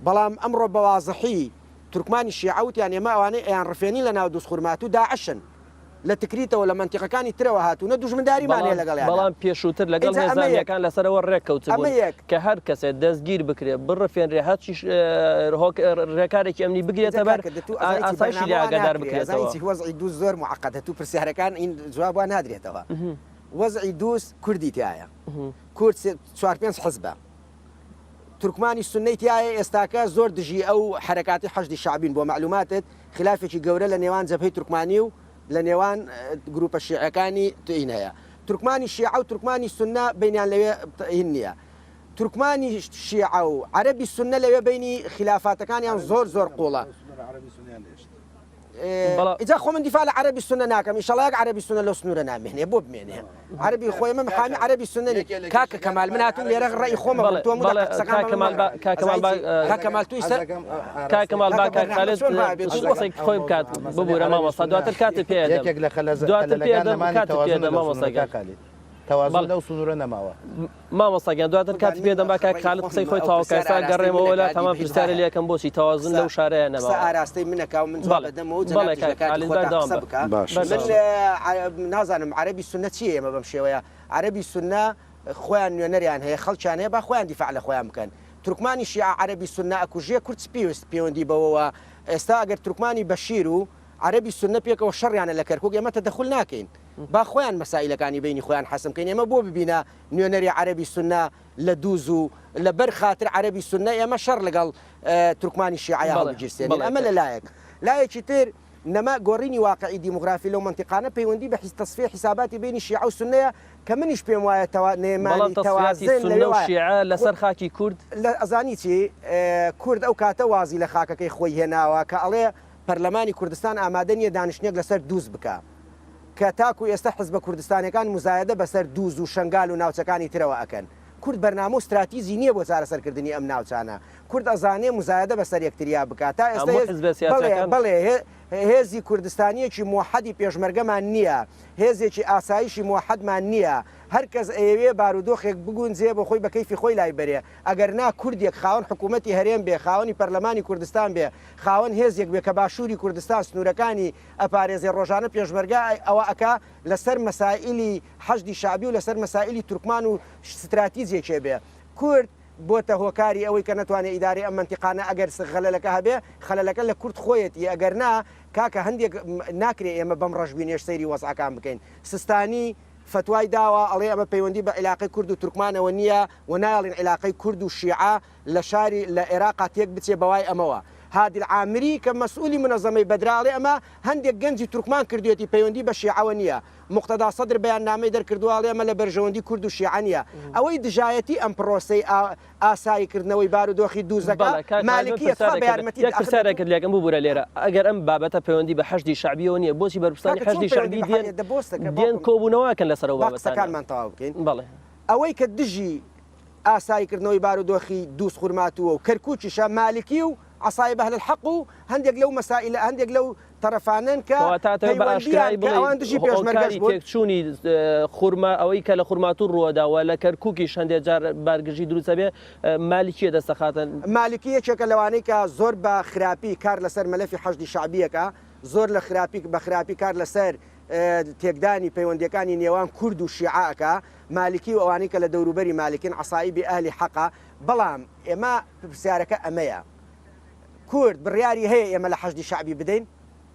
بەڵام ئەمڕۆ بە وازحی تورکمانی شیعە وتیان ئێمە ئەوانەی ئەیان ڕفێنین لە ناو دوزخورماتوو داعشن لە تکریتەوە لە مەنتیقەکانی ترەوە هاتوونە دوژمنداریمان هەیە بەڵام لەگەڵیانا بەڵام پێشووتر لەگەڵ ئینجا هێزە ئەمە یەک ئەمنییەکان لەسەر ئەوە ئەمە ڕێککەوتبوون یەک کە هەر کەسێ دەستگیر بکرێ بڕفێنرێ هەرچی ڕێکارێکی ئەمنی ئینجا بگرێتە بەر کاکە دەتوو ئەزانی چی ئاسایشی بەرنامە لێ وا ئاگادار ناکرێ ئەزانی بکرێتەوە. چی وەزعی دووز زۆر معقدە توو پرسیارەکان ئین جواب وا نادرێتەوە وەزعی دووز کوردی تیایە کورد سێ چوار پێنج حزبە تورکمانی سوننەی تیایە ئێستاکە زۆر دژی ئەو حەرەکاتی حەشدی شەعبین بۆ مەعلوماتت خلافێکی گەورە لە نێوان جەبهەی تورکمانی و لە نێوان گروپە شیعەکانی تین هەیە تورکمانی شیعە و تورکمانی سوننە بینیان لەوێ هین نییە تورکمانی شیعە و عەرەبی سوننە لەوێ بینی خلافاتەکانیان زۆر زۆر قوڵە. ئیجا خۆ من دیفاع لە عەرەبی سوننە ناکەم ئیشەڵا یەک عەرەبی سوننە لەو سنوورە نامێنێ بۆ بمێنێ عەرەبی خۆی من حامی عەرەبی سوننە نیم کاکە کەمال من هاتووم لێرە ڕەئی خۆمە بڵێم تۆ مدەقە قسەکان بە من مەکە کاک کەمال توی سەر کاک کەمال با کاک خالد قسەی خۆی بکات ببورە مامۆستا دواتر کاتت پێ ئەدەم یەکێک لە خەلە دواتر پێ خەلەلەکان ئەدەم نەمانی کاتت پێ تەوازنە ئەدەم لەو مامۆستا سنوورە گیان کاک خالید تەوازن لەو سنوورە نەماوە. مامۆستا گیان دواتر کاتی پێ دەم با کاک خالد قسەی خۆی تەواو کا ئێستا گەڕێمەوە لاتان من پرسیارە لێ ئەکەم بۆچی تەوازن لەو شارەیا قسە نەماوە ئاراستەی منەکا و من جواب بەڵێ ئەدەمەوە و بەڵێ جەنابتیش کاک لە کاتی خالد خۆتا بەردەوام قسە بە بکە باشە من بەردەوام بە. نازانم عەرەبی سوننە چییە ئێمە بەم شێوەیە عەرەبی سوننە خۆیان نوێنەریان هەیە خەڵکیان هەیە با خۆیان دیفاع لە خۆیان بکەن تورکمانی شیعە عەرەبی سوننە ئەکوژێ کورد چ پێویست پێوەندی بەوەوە ئێستا ئەگەر تورکمانی بەشیر و عەرەبی سوننە پێکەوە شەڕیانە لە کەرکوک ئێمە تەدەخول ناکەین با خۆیان مەسائیلەکانی بەینی خۆیان حەسم کەین ئێمە بۆ ببینە نوێنەری عەرەبی سوننە لە دووز و لە بەر خاتر عەرەبی سوننە ئێمە شەڕ لەگەڵ تورکمانی شیعەیا بەڵێ هەڵبگیرسێنین بەڵێ ئەمە لە لایەک لایەکی تر. نەما گۆڕینی واقعی دیموغرافی لەو مەنتیقانە پەیوەندی بە حیز تەسفیەی حیساباتی بەینی شیعە و سوننەیە کە منیش پێم وایە تەوا بەڵام نەمانی تەسفیاتی تەوازن سوننە لەوێ و وایە شیعە خۆ لەسەر خاکی کورد؟ لە ئەزانی چی کورد ئەو کاتە وازی لە خاکەکەی خۆی هێناوە کە ئەڵێ پەرلەمانی کوردستان ئامادە نییە دانیشتنێک لەسەر دووز بکا کە تاکو ئێستا حزبە کوردستانیەکان موزایەدە بەسەر دووز و شەنگال و ناوچەکانی ترەوە ئەکەن. کورد بەرنامە و ستراتیجی نییە بۆ چارەسەرکردنی ئەم ناوچانە. کورد ئەزانێ موزایەدە بەسەر یەکتریا بکا. تا ئێستا هەموو هێز حزبە بەڵێ سیاسیەکان. بەڵێ هێزی کوردستانیەکی موەحەدی پێشمەرگەمان نییە. هێزێکی ئاسایشی موەحەدمان نییە. هەر کەس ئەیەوێ بارودۆخێک بگونجێ بۆ خۆی بە کەیفی خۆی لای بەرێ. ئەگەر نا کوردێک خاوەن حکوومەتی هەرێم بێ، خاوەنی پەرلەمانی کوردستان بێ، خاوەن هێزێک بێ کە باشووری کوردستان سنوورەکانی ئەپارێزێ ڕۆژانە پێشمەرگە ئەوە ئەکا لەسەر مەسائیلی حەشدی شەعبی و لەسەر مەسائیلی تورکمان و ستراتیجێکێ بێ کورد بۆتە هۆکاری ئەوەی کە نەتوانێ ئیدارەی ئەم مەنتیقانە ئەگەر خەلەلەکە هەبێ خەلەلەکە لە کورد خۆیەتی ئەگەر نا کاکە هەندێک ناکرێ ئێمە بەم ڕەشبینیەش سەیری وەزعەکان بکەین سستانی فەتوای داوە ئەڵێ ئەمە پەیوەندی بە عیلاقەی کورد و تورکمانەوە نییە و نایەڵین عیلاقەی کورد و شیعە لە شاری لە ئێراقا تێک بچێ بەوای ئەمەوە هادی العامری کە مەسئولی منەزەمەی بەدرە ئەڵێ ئەمە هەندێک گەنجی تورکمان کردویەتی پەیوەندی بە شیعەوە نییە موقتەدا سەدر بەیاننامەی دەرکردوە ئەڵێ ئەمە لە بەرژەوەندی کورد و شیعە نییە ئەوەی دژایەتی ئەم پرۆسەی ئاسایی کردنەوەی بارودۆخی دووزەکە بەڵێ کاک خالد من مالکیە تخوا پرسیارێکت بە یارمەتی یەک ئەخر پرسیارێکت لێکەم ببورە لێرە ئەگەر ئەم بابەتە پەیوەندی بە حەشدی شەعبیەوە نییە بۆچی بەرپرسانی کاکە چۆن حەشدی پەیوەندی شەعبی بە دێن حە دە بۆستەکە دێن باوکم کۆبوونەوە ئەکەن لەسەر ئەو با بابەتانە قسەکانمان تەواو بکەین بەڵێ. ئەوەی کە دژی ئاسایی کردنەوەی بارودۆخی دووزخورماتووە و کەرکووکیشە، مالکی و عەسایب ئەهل الحەق و هەندێک لەو مەسائیلە هەندێک لەو تەرەفانەن کە کەواتە ئەتەوێ بە پەیوەندییان ئاشکرایی کە بڵێی ئەوان دژی پێشمەرگەش هۆکاری بوون. تێکچوونی خورما ئەوەی کە لە خورماتوو ڕووەدا و لە کەرکووکیش هەندێ جار بارگرژی دروست ئەبێ مالکییە دەست دەخاتە مالکی یەکێکە لەوانەی کە زۆر بە خراپی کار لەسەر مەلەفی حەشدی شەعبی ئەکا، زۆر لە خراپی بە خراپی کار لەسەر تێکدانی پەیوەندیەکانی نێوان کورد و شیعە ئەکا، مالکی و ئەوانەی کە لە دەوروبەری مالکین عەسائیبی ئەهلی حەقە، بەڵام ئێمە پرسیارەکە ئەمەیە کورد بڕیاری هەیە ئێمە لە حەشدی شەعبی بدەین؟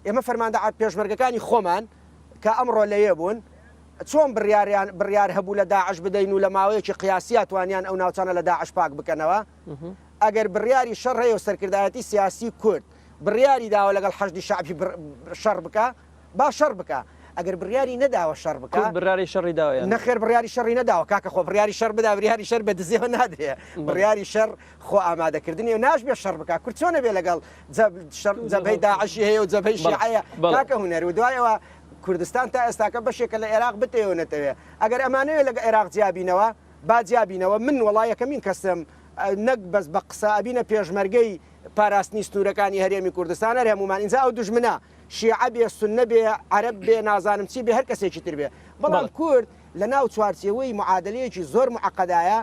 ئێمە فەرماندە پێشمەرگەکانی خۆمان کە ئەمڕۆ لەوێ بوون چۆن بڕیاریان بڕیار هەبوو لە داعش بدەین و لە ماوەیەکی قیاسیا توانیان ئەو ناوچانە لە داعش پاک بکەنەوە؟ ئەگەر بڕیاری شەڕ هەیە و سەرکردایەتی سیاسی کورد بڕیاری داوە لەگەڵ حەشدی شەعبی شەڕ بکا با شەڕ بکا ئەگەر بڕیاری نەداوە شەڕ بکا. کورد بڕیاری شەڕی داوە یان نا؟ نەخێر بڕیاری شەڕی نەداوە کاکە خۆ بڕیاری شەڕ بدا بریاری شەر بە دزێوە نادرێ بڕیاری شەڕ خۆ ئامادەکردنی و ناشبێ شەڕ بکا کورد چۆن ئەبێ لەگەڵ شەڕ جەبهەی داعشی هەیە و جەبهەی شیعەیە کاکە هونەر و دوای ئەوە کوردستان تا ئێستاکە بەشێکە لە عێراق بتەوێ و نەتەوێ ئەگەر ئەمانەوێ لەگە عێراق جیابینەوە با جیابینەوە من وەڵا یەکەمین کەسم نەک بەس بە قسە ئەبینە پێشمەرگەی پاراستنی سنوورەکانی هەرێمی کوردستان هەر هەموومان ئینجا ئەو دوژمنە شیعە بێ سوننە بێ عەرەب بێ نازانم چی بێ هەر کەسێکی تر بێ بەڵام کورد لە ناو چوارچێوەی معادلەیەکی زۆر معقدایە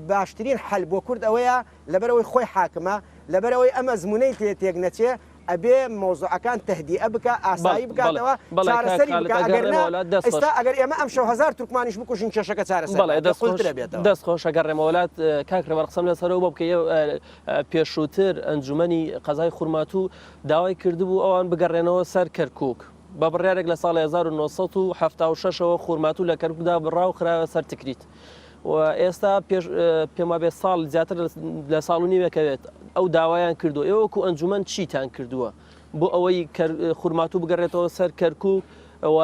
باشترین حل بۆ کورد ئەوەیە لەبەرەوەی خۆی حاکمە لەبەرەوەی ئەم ئەزمونەی تێ تێک نەچێ ئەبێ مەوزوعەکان تەهدیئە بکا ئاسایی بکاتەوە چارەسەری بکا ئەگەر نا ئێستا ئەگەر ئێمە ئەمشەو هەزار تورکمانیش بکوژین کێشەکە چارەسەر نابێ قوڵتر ئەبێتەوە. دەست خۆش ئەگەڕێمەوە لات کاک ڕێبەر قسەم لەسەرەوە بۆ بکەی پێشووتر ئەنجومەنی قەزای خورماتوو داوای کردبوو ئەوان بگەڕێنەوە سەر کەرکوک بە بڕیارێک لە ساڵی 1976 ەوە خورماتوو لە کەرکوکدا بڕا و خرایە سەر تکریت و ئێستا پێش پێم وابێ ساڵ زیاتر لە ساڵ و نیوێکە بێت ئەو داوایان کردو ئێوە وەکو ئەنجومەن چیتان کردووە بۆ ئەوەی خورماتوو بگەڕێتەوە سەر کەرکوک و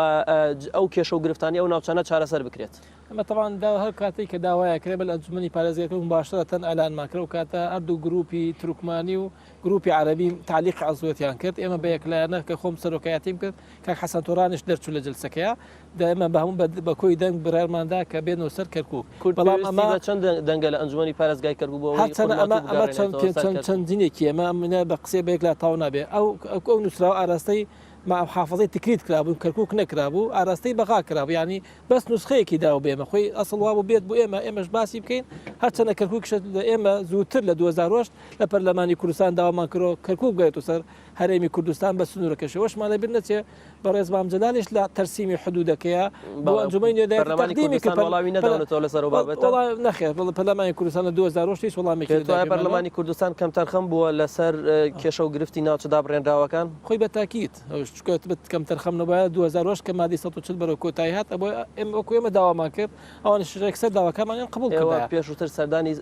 ئەو کێشە و گرفتانی ئەو ناوچانە چارەسەر بکرێت؟ ئەمە تەبعەن دا هەر کاتێک کە داوایە کرێ بەل ئەنجومەنی پارێزگاکە مباشرەتەن ئەلانمان کرد ئەو کاتە هەردوو گروپی تورکمانی و گروپی عەرەبی تعلیق عەزوەتیان کرد ئێمە بە یەکلایەنە کە خۆم سەرۆکایەتیم کرد کاک حەسەن تۆرانیش دەرچوو لە جلسەکەیە دا ئێمە بە هەموو بە کۆی دەنگ بڕیارماندا کە بێنەوە سەر کەرکوک کورد بەڵام پێویستی ئەمە بە چەند دەنگە لە ئەنجومەنی پارێزگای کەرکوک بۆ ئەوەی هەرچەندە ئەمە خورماتوو ئەمە چەند بگەڕێنێتەوە پێ سەر چەند کەرکوک؟ چەندینێکی ئەمە ئەمە بە قسەی بە یەکلا تەواو نابێ ئەو ئەو نووسراوە ئاراستەی محافظەی تکریت کرابوو کەرکوک نەکرابوو ئاراستەی بەغا کرابوو یانی بەس نوسخەیەکی داوە بە ئێمە خۆی ئەسڵ وابوو بێت بۆ ئێمە ئێمەش باسی بکەین هەرچەنە کەرکوکیشە لە ئێمە زووتر لە 2008 لە پەرلەمانی کوردستان داوامان کرۆ کەرکوک بگەێتە سەر هەرێمی کوردستان بە سنوورەکەشەوەشمان لە بیر نەچێ بەڕێز مام جەلالیش لە تەرسیمی حدودەکەیە بۆ ئەنجومەنی نوێنەرایەتی پەرلەمانی تەقدیمی کرد کوردستان وەڵامی نەداونەتەوە لەسەر ئەو بابەتە؟ وەڵا نەخێر بەڵێ پەرلەمانی کوردستان لە 2008 هیچ وەڵامێکی پێت وایە نەداوە پێمانەوە. پەرلەمانی کوردستان کەمتەرخەم بووە لەسەر کێشە و گرفتی ناوچە دابڕێنراوەکان؟ خۆی بە تاکید چونکە کەمتەرخەم نەبوایە 2008 کە مادەی 140 بەرەو کۆتایی هات ئەبوایە ئێمە وەکو ئێمە داوامان کرد ئەوانیش یەکسەر داواکانمانیان قبوڵ ئێوە کردایە. پێشووتر سەردانی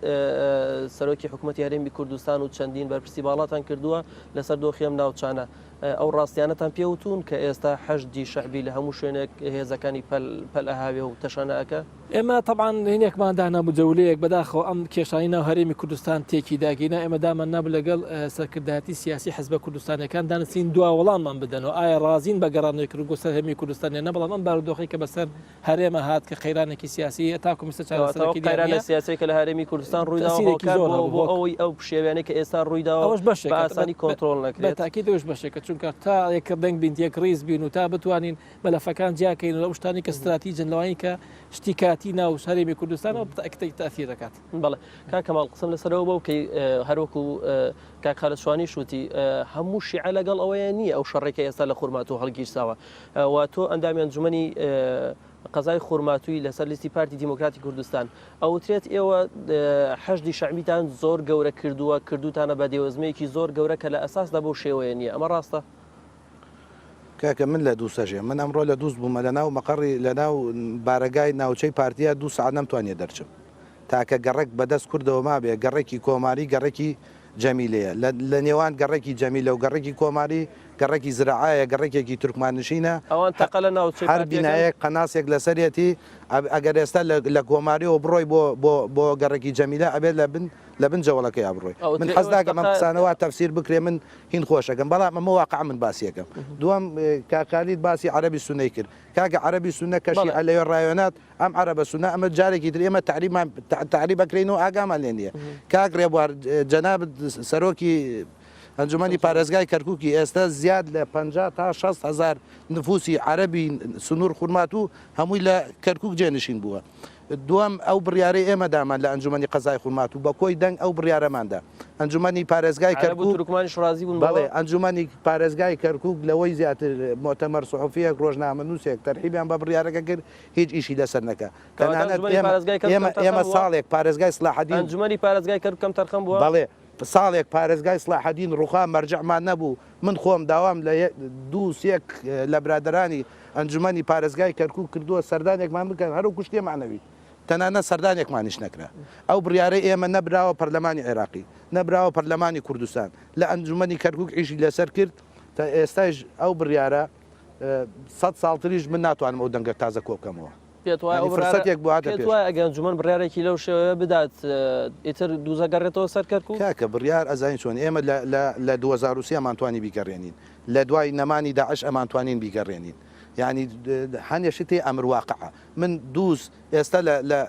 سەرۆکی حکومەتی هەرێمی کوردستان و چەندین بەرپرسی باڵاتان کردووە لەسەر دۆخی ئەم ناوچانە. ئەو ڕاستیانەتان پێ وتوون کە ئێستا حەشدی شەعبی لە هەموو شوێنێک هێزەکانی پەل پەل ئەهاوێ و تەشەنە ئەکا؟ ئێمە تەبعەن هینێکمان دانابوو جەولەیەک، بەداخەوە ئەم کێشانەی ناو هەرێمی کوردستان تێکی دا، گینا ئێمە دامان نابوو لەگەڵ سەرکردایەتی سیاسی حزبە کوردستانیەکان دانیستین دوا وەڵاممان بدەنەوە ئایا ڕازین بە گەڕانەوەی کەرکوک بۆ سەر هەرێمی کوردستان یان نە، بەڵام ئەم بارودۆخەی کە بەسەر هەرێمە هات کە قەیرانێکی سیاسی هەیە تاکو ئێستا کەواتە ئەو چارەسەرەکەی دیار قەیرانە نییە. سیاسیەی کە لە هەرێمی کوردستان ڕوویداوە تەئسیرێکی هۆکار زۆر بووە هەبوو بۆ بۆ ئەوەی ئەو پشێویانەی کە ئێستا ڕوویداوە ئەوەش بە بەشێکە بە ئاسانی بە کۆنترۆڵ بە نەکرێت؟ تاکید ئەوەش بەشێکە چونکە تا یەک دەنگ بین یەک ڕیز بین و تا بتوانین مەلەفەکان جیا کەین و ئەو شتانەی کە ستراتیجن لەوانەی کە شتی کاتی ناو هەرێمی کوردستان ئەو تەئکید تەئسیر دەکات. بەڵێ کاک کەماڵ قسەم لەسەر ئەوە بوو کە هەروەکو کاک خالد شوانیش وتی هەموو شیعە لەگەڵ ئەوەیە نییە ئەو شەڕێک کە ئێستا لە خورماتوو هەڵگیرساوە و تۆ ئەندامی ئەنجومەنی قەزای خورماتووی لەسەر لیستی پارتی دیموکراتی کوردستان ئەوترێت ئێوە حەشدی شەعبیتان زۆر گەورە کردووە کردوتانە بە دێوەزمەیەکی زۆر گەورە کە لە ئەساسدا بەو شێوەیە نییە ئەمە ڕاستە؟ کاکە من لە دووسەژێ من ئەمڕۆ لە دووس بوومە لە ناو مەقەڕی لە ناو بارەگای ناوچەی پارتیا دوو سەعات نەمتوانیە دەرچم تاکە گەڕەک بەدەست کوردەوە مابێ گەڕەکی کۆماری گەڕەکی جەمیلەیە لە لە نێوان گەڕەکی جەمیلە و گەڕەکی کۆماری گەڕەکی زراعایە گەڕەکێکی تورکماننشینە ئەوان تەقە لە ناوچەی هەر پارتیەکەن؟ بینایەک قەناسێک لەسەرێتی ئەگەر ئێستا لە لە کۆماریەوە بڕۆی بۆ بۆ بۆ گەڕەکی جەمیلە ئەبێت لە بن لە بن جەوەڵەکەیا بڕۆی من ئەوترێ حەز ئێوەش ناکەم ئەم تەقە قسانە وا تەفسیر بکرێ من هین خۆشەکەم بەڵام ئەمە واقع من باسیەکەم دووەم کاک خالید باسی عەرەبی سونەی کرد کاکە عەرەبی سونە کە شیعە لەوێ ڕایۆنات ئەم عەرەبە سونە ئەمە جارێکی تر ئێمە تەعریبمان تەعریب ئەکرێین و ئاگامان لێ نییە کاک ڕێبوار جەنابت سەرۆکی ئەنجومەنی پارێزگای کەرکوکی ئێستا زیاد لە 50 تا 60 هزار نفوسی عەرەبی سنوور خورماتوو هەمووی لە کەرکوک جێنشین بووە دووەم، ئەو بڕیارەی ئێمە دامان لە ئەنجومەنی قەزای خورماتوو بە کۆی دەنگ ئەو بڕیارەمان دا. ئەنجومەنی پارێزگای عەرەب و کەرکوک، تورکمانیش ڕازی بوون بەوە؟ بەڵێ، ئەنجومەنی پارێزگای کەرکوک لەوەی زیاتر مۆتەمەر سوحوفییەک، ڕۆژنامەنووسێک تەرحیبیان بە بڕیارەکە کرد، هیچ ئیشی لەسەر نەکا. کەواتە تەنانەت ئەنجومەنی ئێمە پارێزگای کەرکوک ئێمە کەمتەرخەم ئێمە بووە؟ ساڵێک پارێزگای سڵاحەدین، ئەنجومەنی پارێزگای کەرکوک کەمتەرخەم بووە؟ بەڵێ، ساڵێک پارێزگای سڵاحەدین ڕووخا مەرجەعمان نەبوو، من خۆم داوام لە دوو سێ لە برادەرانی ئەنجومەنی پارێزگای کەرکوک کردووە سەردانێکمان بکەن هەرو کوشتیە مەعنەوی تەنانەت سەردانێکمانیش نەکرا ئەو بڕیارەی ئێمە نەبراوە پەرلەمانی عێراقی نەبراوە پەرلەمانی کوردستان لە ئەنجومەنی کەرکوک ئیشی لەسەر کرد تا ئێستایش ئەو بڕیارە سەد ساڵتریش من ناتوانم ئەو دەنگە تازە کۆبکەمەوە. پێت وایە یانی ئەو بڕیارە فرسەتێک بۆ هاتە پێت پێش. وایە ئەگەر ئەنجومەن بڕیارێکی لەو شێوەیە بدات ئیتر دووزە گەڕێتەوە سەر کەرکوک؟ کاکە بڕیار ئەزانی چۆن ئێمە لە لە لە 2023 ئەمانتوانی بیگەڕێنین لە دوای نەمانی داعش ئەمانتوانین بیگەڕێنین یانی هەنێ شت هەیە ئەمر واقعە من دووز ئێستا لە لە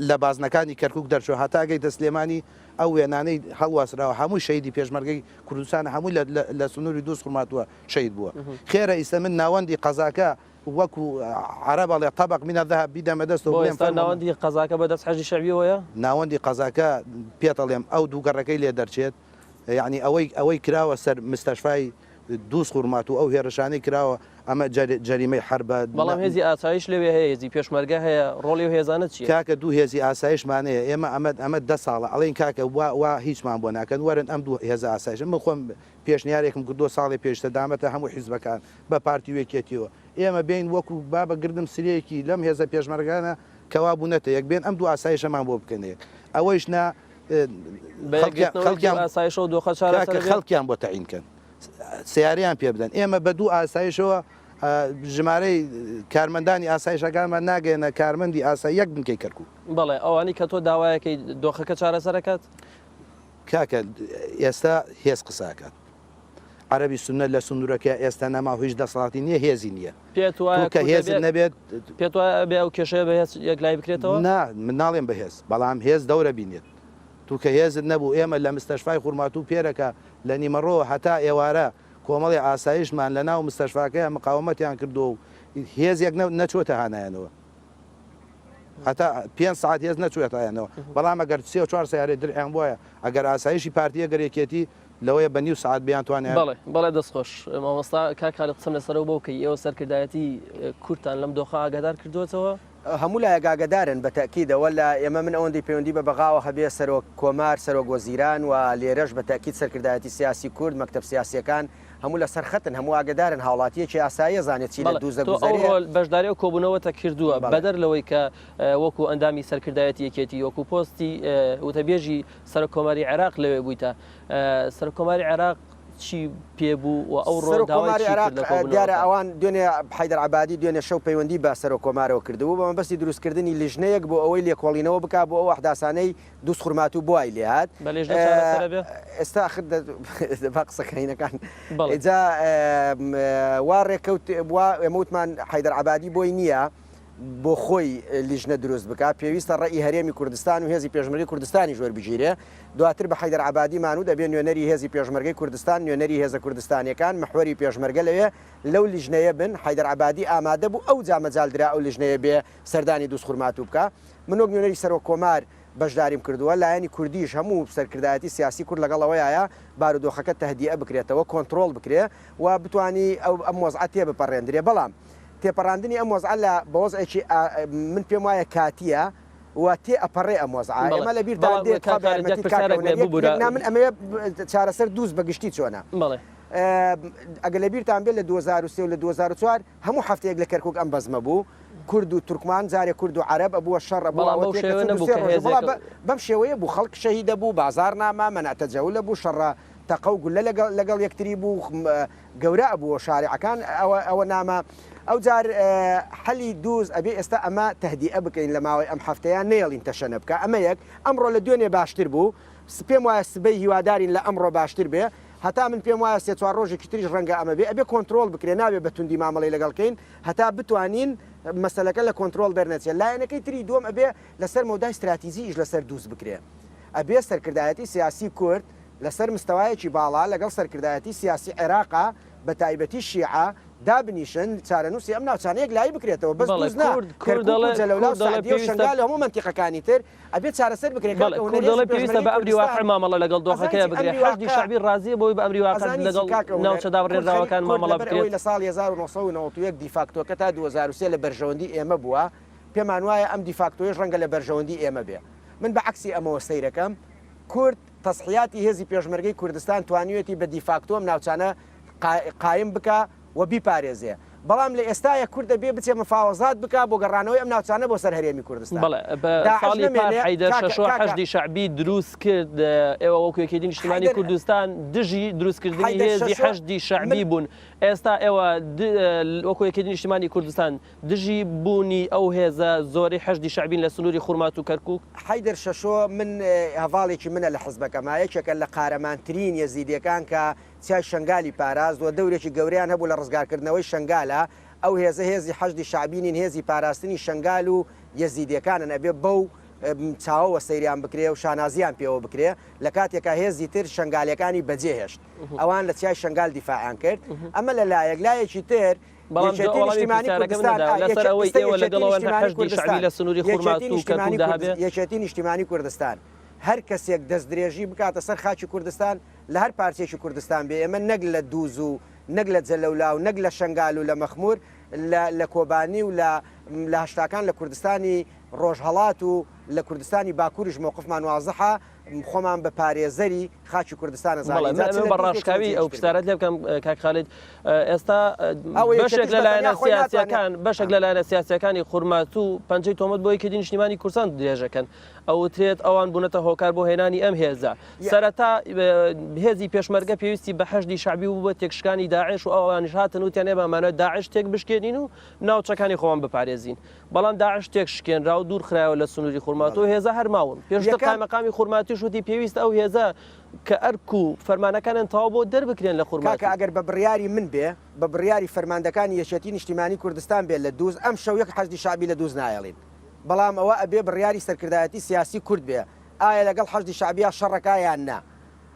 لە بازنەکانی کەرکوک دەرچوو هەتا گەیتە سلێمانی ئەو وێنانەی هەڵواسراوە هەمووی شەهیدی پێشمەرگەی کوردستانە هەمووی لە لە لە سنووری دووز خورماتووە شەهید بووە خێرە ئیستا من ناوەندی قەزاکە وەکو عەرەب ئەڵێ طبق من الذهب بیدەمە دەستەوە بۆ بڵێم ئێستا فەرموو ناوەندی قەزاکە بە دەست حەشدی شەعبیەوەیە؟ ناوەندی قەزاکە پێت ئەڵێم ئەو دوو گەڕەکەی لێ دەرچێت یەعنی ئەوەی ئەوەی کراوە سەر مستەشفای دووز خورماتوو ئەو هێرشانەی کراوە ئەمە جەریمەی حەربە بەڵام هێزی ئاسایش لەوێ هەیە هێزی پێشمەرگە هەیە ڕۆڵی ئەو هێزانە چییە؟ کاکە دوو هێزی ئاسایشمان هەیە ئێمە ئەمە ئەمە دە ساڵە ئەڵێین کاکە وا وا هیچمان بۆ ناکەن وەرن ئەم دوو هێزە ئاسایشە من خۆم پێشنیارێکم کردووە ساڵێ پێشتر دامەتە هەموو حیزبەکان بە پارتی و یەکێتیەوە ئێمە بێین وەکو بابە گردم سرێکی لەم هێزە پێشمەرگانە کەوا بوونەتە یەک بێن ئەم دوو ئاسایشەمان بۆ بکەنە یەک ئەوەیش نا بە یەکگرتنەوەی خەڵکیان دوو ئاسایشەوە دۆخە چارەسەر کاکە بێت؟ خەڵکیان بۆ تەعین کەن سەیارەیان پێ بدەن ئێمە بە دوو ئاسایشەوە ژمارەی کارمەندانی ئاسایشەکانمان ناگەیەنە کارمەندی ئاسای یەک بنکەی کەرکوک. بەڵێ ئەوانەی کە تۆ داوایەکەی دۆخەکە چارەسەرەکات؟ کاکە ئێستا هێز قسە ئەکات عەرەبی سوننە لە سنورەکەیا ئێستا نەما و هیچ دەسەڵاتی نییە هێزی نییە پێت تۆ وایە کە کورد هێزت ئەبێ نەبێت پێت وایە ئەبێ ئەو کێشەیە بە هێز یەکلایی بکرێتەوە؟ نا من ناڵێم بە هێز بەڵام هێز دەورە بینێت تو کە هێزت نەبوو ئێمە لە مستەشفای خورماتوو پێرەکە لە نیمەڕۆوە هەتا ئێوارە کۆمەڵی ئاسایشمان لە ناو مستەشفاکەیا مقاومەتیان کردووە و هێزێک نەچۆتە هانایانەوە. هەتا پێنج سەعات هێز نەچووەتایانەوە، بەڵام ئەگەر سێ و چوار سەیارەی درعیان بوایە، ئەگەر ئاسایشی پارتی ئەگەر یەکێتی لەوەیە بە نیو سەعات بیانتوانایە. بەڵێ بەڵێ دەست خۆش مامۆستا کاک خالید قسەم لەسەرەوە بۆ بکەی ئێوە سەرکردایەتی کوردتان لەم دۆخە ئاگادار کردووەتەوە؟ هەموو لایەک ئاگادارن بە تەئکیدەوە لە ئێمە من ئەوەندەی پەیوەندی بە بەغاوە هەبێ سەرۆک کۆمار سەرۆک وەزیران و لێرەش بە تەئکید سەرکردایەتی سیاسی کورد مەکتەب سیاسیەکان هەموو لەسەر خەتن هەموو ئاگەدارن هاوڵاتیەکی ئاساییە زانێت چی لە بەڵێ دووزە تۆ گوزەرێ. ئەوڕۆ بەشداری ئەو کۆبوونەوەتە کردووە بەڵێ. بەدەر لەوەی کە وەکو ئەندامی سەرکردایەتی یەکێتی وەکو پۆستی وتەبێژی سەرۆک کۆماری عێراق لەوێ بوویتە سەرۆک کۆماری عێراق چی پێ بوو و ئەوڕۆ سەرۆک داوای کۆماری چی عێراق کرد لە دیارە کۆبوونەوەکە؟ ئەوان دوێنێ حەیدەر عەبادی دوێنێ شەو پەیوەندی بە سەرۆک کۆمارەوە کردبوو بە مەبەستی دروستکردنی لیژنەیەک بۆ ئەوەی لێکۆڵینەوە بکا بۆ ئەو ئەحداسانەی دووزخورماتوو بۆ وای لێهات بە لیژنە چارەسەر ئەبێ؟ ئێستا ئاخر با قسەکەینەکان بەڵێ. جا وا ڕێکەوت وا ئێمە وتمان حەیدەر عەبادی بۆی نییە بۆ خۆی لیژنە دروست بکا، پێویستە ڕەئی هەرێمی کوردستان و هێزی پێشمەرگەی کوردستانیش وەربگیرێ، دواتر بە حەیدەر عەبادیمان وت ئەبێ نوێنەری هێزی پێشمەرگەی کوردستان، نوێنەری هێزە کوردستانیەکان، محوەری پێشمەرگە لەوێ لەو لیژنەیە بن، حەیدەر عەبادی ئامادە بوو ئەوجا مەجال درا ئەو لیژنەیە بێ سەردانی دووزخورماتوو بکا. من وەک نوێنەری سەرۆک کۆمار بەشداریم کردووە، لایەنی کوردیش هەموو سەرکردایەتی سیاسی کورد لەگەڵ ئەوەیایە بارودۆخەکە تەهدیئە بکرێتەوە، کۆنترۆڵ بکرێ و بتوانی ئەو ئەم وەزعە تێبپەڕێندرێ، بەڵام تێپەڕاندنی ئەم وەزعە لە بە وەزعێکی من پێم وایە کاتییە و تێ ئەپەڕێ ئەم وەزعە. بەڵێ ئێمە لە بیرتان بەڵام دێ تخوا کاک بە خالید یەک یارمەتیت کاکە پرسیارێک هونەر بێ یەک ببورە یەک نا من ئەمەوێ چارەسەر دووز بە گشتی چۆنە. بەڵێ. ئەگەر لە بیرتان بێ لە 2003 و لە 2004 هەموو هەفتەیەک لە کەرکوک ئەم بەزمە بوو کورد و تورکمان جارێ کورد و عەرەب ئەبووە شەڕ ئەبوو بەڵام ئەوە بەو تێکە شێوەیە چوو دوو نەبوو سێ کە ڕۆژ هێزێک بەڵام بەم شێوەیە بوو خەڵک شەهید ئەبوو بازاڕ ناما مەنع تەجەول ئەبوو شەڕە تەقە و گوللە لەگەڵ لەگەڵ یەکتری بوو گەورە ئەبووە شارعەکان ئەوە ئەوە ناما ئەوجار حەلی دووز ئەبێ ئێستا ئەمە تەهدیئە بکەین لە ماوەی ئەم هەفتەیە نەیەڵین تەشەنە بکا ئەمە یەک ئەمڕۆ لە دوێنێ باشتر بوو پێم وایە سبەی هیوادارین لە ئەمڕۆ باشتر بێ هەتا من پێم وایە سێ چوار ڕۆژێکی تریش ڕەنگە ئەمە بێ ئەبێ کۆنترۆڵ بکرێ نابێ بە توندی مامەڵەی لەگەڵ کەین هەتا بتوانین مەسەلەکە لە کۆنترۆڵ دەرنەچێ لایەنەکەی تری دووەم ئەبێ لەسەر مەودای ستراتیجی ئیش لەسەر دووز بکرێ ئەبێ سەرکردایەتی سیاسی کورد لەسەر مستەوایەکی باڵا لەگەڵ سەرکردایەتی سیاسی عێراقا بە تایبەتی شیعە دابنیشن چارەنووسی ئەم ناوچانە یەکلایی بکرێتەوە بەس بەڵێ دووز نا کورد کورد کەرکوک و دەڵێ جەلەولا و کورد دەڵێ سەعدیە و پێویستە شەنگال و هەموو مەنتیقەکانی تر ئەبێ چارەسەر بکرێ بەڵێ کاکە کورد هونەر هێزی دەڵێ پێویستە پێشمەرگەی بە ئەمری واقع کوردستان مامەڵە لەگەڵ ئەزانی دۆخەکەیا چی بکرێ ئەمری حەشدی واقع شەعبی ڕازیە بەوەی بە ئەمری واقع ئەزانی چی لەگەڵ کاکە هونەر ناوچە کورد خەریک دابڕێنراوەکان کورد مامەڵە لەبەر ئەوەی بکرێت؟ لە ساڵی 1991 دیفاکتۆکە تا 2003 لە بەرژەوەندی ئێمە بووە پێمان وایە ئەم دیفاکتۆیەش ڕەنگە لە بەرژەوەندی ئێمە بێ من بە عەکسی ئەمەوە سەیرەکەم کورد تەزحیاتی هێزی پێشمەرگەی کوردستان توانیویەتی بە دیفاکتۆ ئەم ناوچانە قایم بکا و بیپارێزێ، بەڵام لە ئێستایا کورد دەبێ بچێ مفاوەزات بکا بۆ گەڕانەوەی ئەم ناوچانە بۆ سەر هەرێمی کوردستان. بەڵێ بە داعش ساڵی پار نەمێنێ حەیدەر کاکە شەشۆ کاکە حەشدی شەعبی دروست کرد، ئێوە وەکو یەکێتی نیشتیمانی حەیدەر کوردستان دژی دروستکردنی حەیدەر هێزی شەشۆ حەشدی من شەعبی بوون، ئێستا ئێوە وەکو یەکێتی نیشتیمانی کوردستان دژی بوونی ئەو هێزە زۆرەی حەشدی شەعبین لە سنووری خورماتوو و کەرکووک؟ حەیدەر شەشۆ من هەڤاڵێکی منە لە حزبەکەما، یەکێکە لە قارەمانترین یەزیدیەکان کە چیای شەنگالی پاراست و دەورێکی گەورەیان هەبوو لە ڕزگارکردنەوەی شەنگالا، ئەو هێزە هێزی حەشدی شەعبی نین هێزی پاراستنی شەنگال و یەزیدیەکانن ئەبێ بەو چاوەوە سەیریان بکرێ و شانازیان پێوە بکرێ لە کاتێکا هێزی تر شەنگالیەکانی بەجێهێشت ئەوان لە چیای شەنگال دیفاعیان کرد ئەمە لە لایەک لایەکی تر بەڵام یەکێتی وەڵامی نیشتیمانی پرسیارەکەم کوردستان نەدایەوە ئا، لەسەر یەکێ- ئەوەی ئێستا ئێوە یەکێتی لەگەڵ ئەوەن نیشتیمانی حەشدی شەعبی کوردستان لە سنووری یەکێتی خورماتوو و نیشتیمانی کەرکووکدا کوردس هەبێ؟ یەکێتی نیشتیمانی کوردستان هەر کەسێک دەستدرێژی بکاتە سەر خاکی کوردستان لە هەر پارچەیەکی کوردستان بێ ئێمە نەک لە دووز و نەک لە جەلەولا و نەک لە شەنگال و لە مەخموور لە لە کۆبانی و لە لە هەشتاکان لە کوردستانی ڕۆژهەڵات و لە کوردستانی باکووریش مەوقفمان وازحە خۆمان بە پارێزەری خاکی کوردستان بەڵێ ئەزانین من جا چ ئەمەوێ لە بە دووز بێ چ لە ڕاشکاوی ئەو جێیەکی تر بێ. پرسیارەت لێ بکەم کاک خالید ئێستا ئەوە بەشێک یەکێتیش لە بە لایەنە تەنیا خۆی ناتوانێ سیاسیەکان بەشێک لە لایەنە سیاسیەکانی خورماتوو پەنجەی تۆمەت بۆ یەکێتی نیشتیمانی کوردستان درێژەکەن ئەوترێت ئەوان بوونەتە هۆکار بۆ هێنانی ئەم هێزە سەرەتا هێزی پێشمەرگە پێویستی بە حەشدی شەعبی بوو بۆ تێکشکانی داعش و ئەوانیش هاتن وتیان ئێمە ئەمانەوێت داعش تێک بشکێنین و ناوچەکانی خۆمان بپارێزین بەڵام داعش تێک شکێنرا و دوور خرایەوە لە سنووری خورماتوو و هێزە هەر ماون پێشتر قایمەقامی خورماتووش وتی پێویستە ئەو هێزە کە ئەرک و فەرمانەکانیان تەواو بووە دەربکرێن لە کاکە خورماتوو. ئەگەر بە بڕیاری من بێ، بە بڕیاری فەرماندەکانی یەکێتی نیشتیمانی کوردستان بێ لە دووز، ئەمشەو یەک حەشدی شەعبی لە دووز نایەڵین. بەڵام ئەوە ئەبێ بڕیاری سەرکردایەتی سیاسی کورد بێ ئایا لەگەڵ حەشدی شەعبیا شەڕەکا یان نا.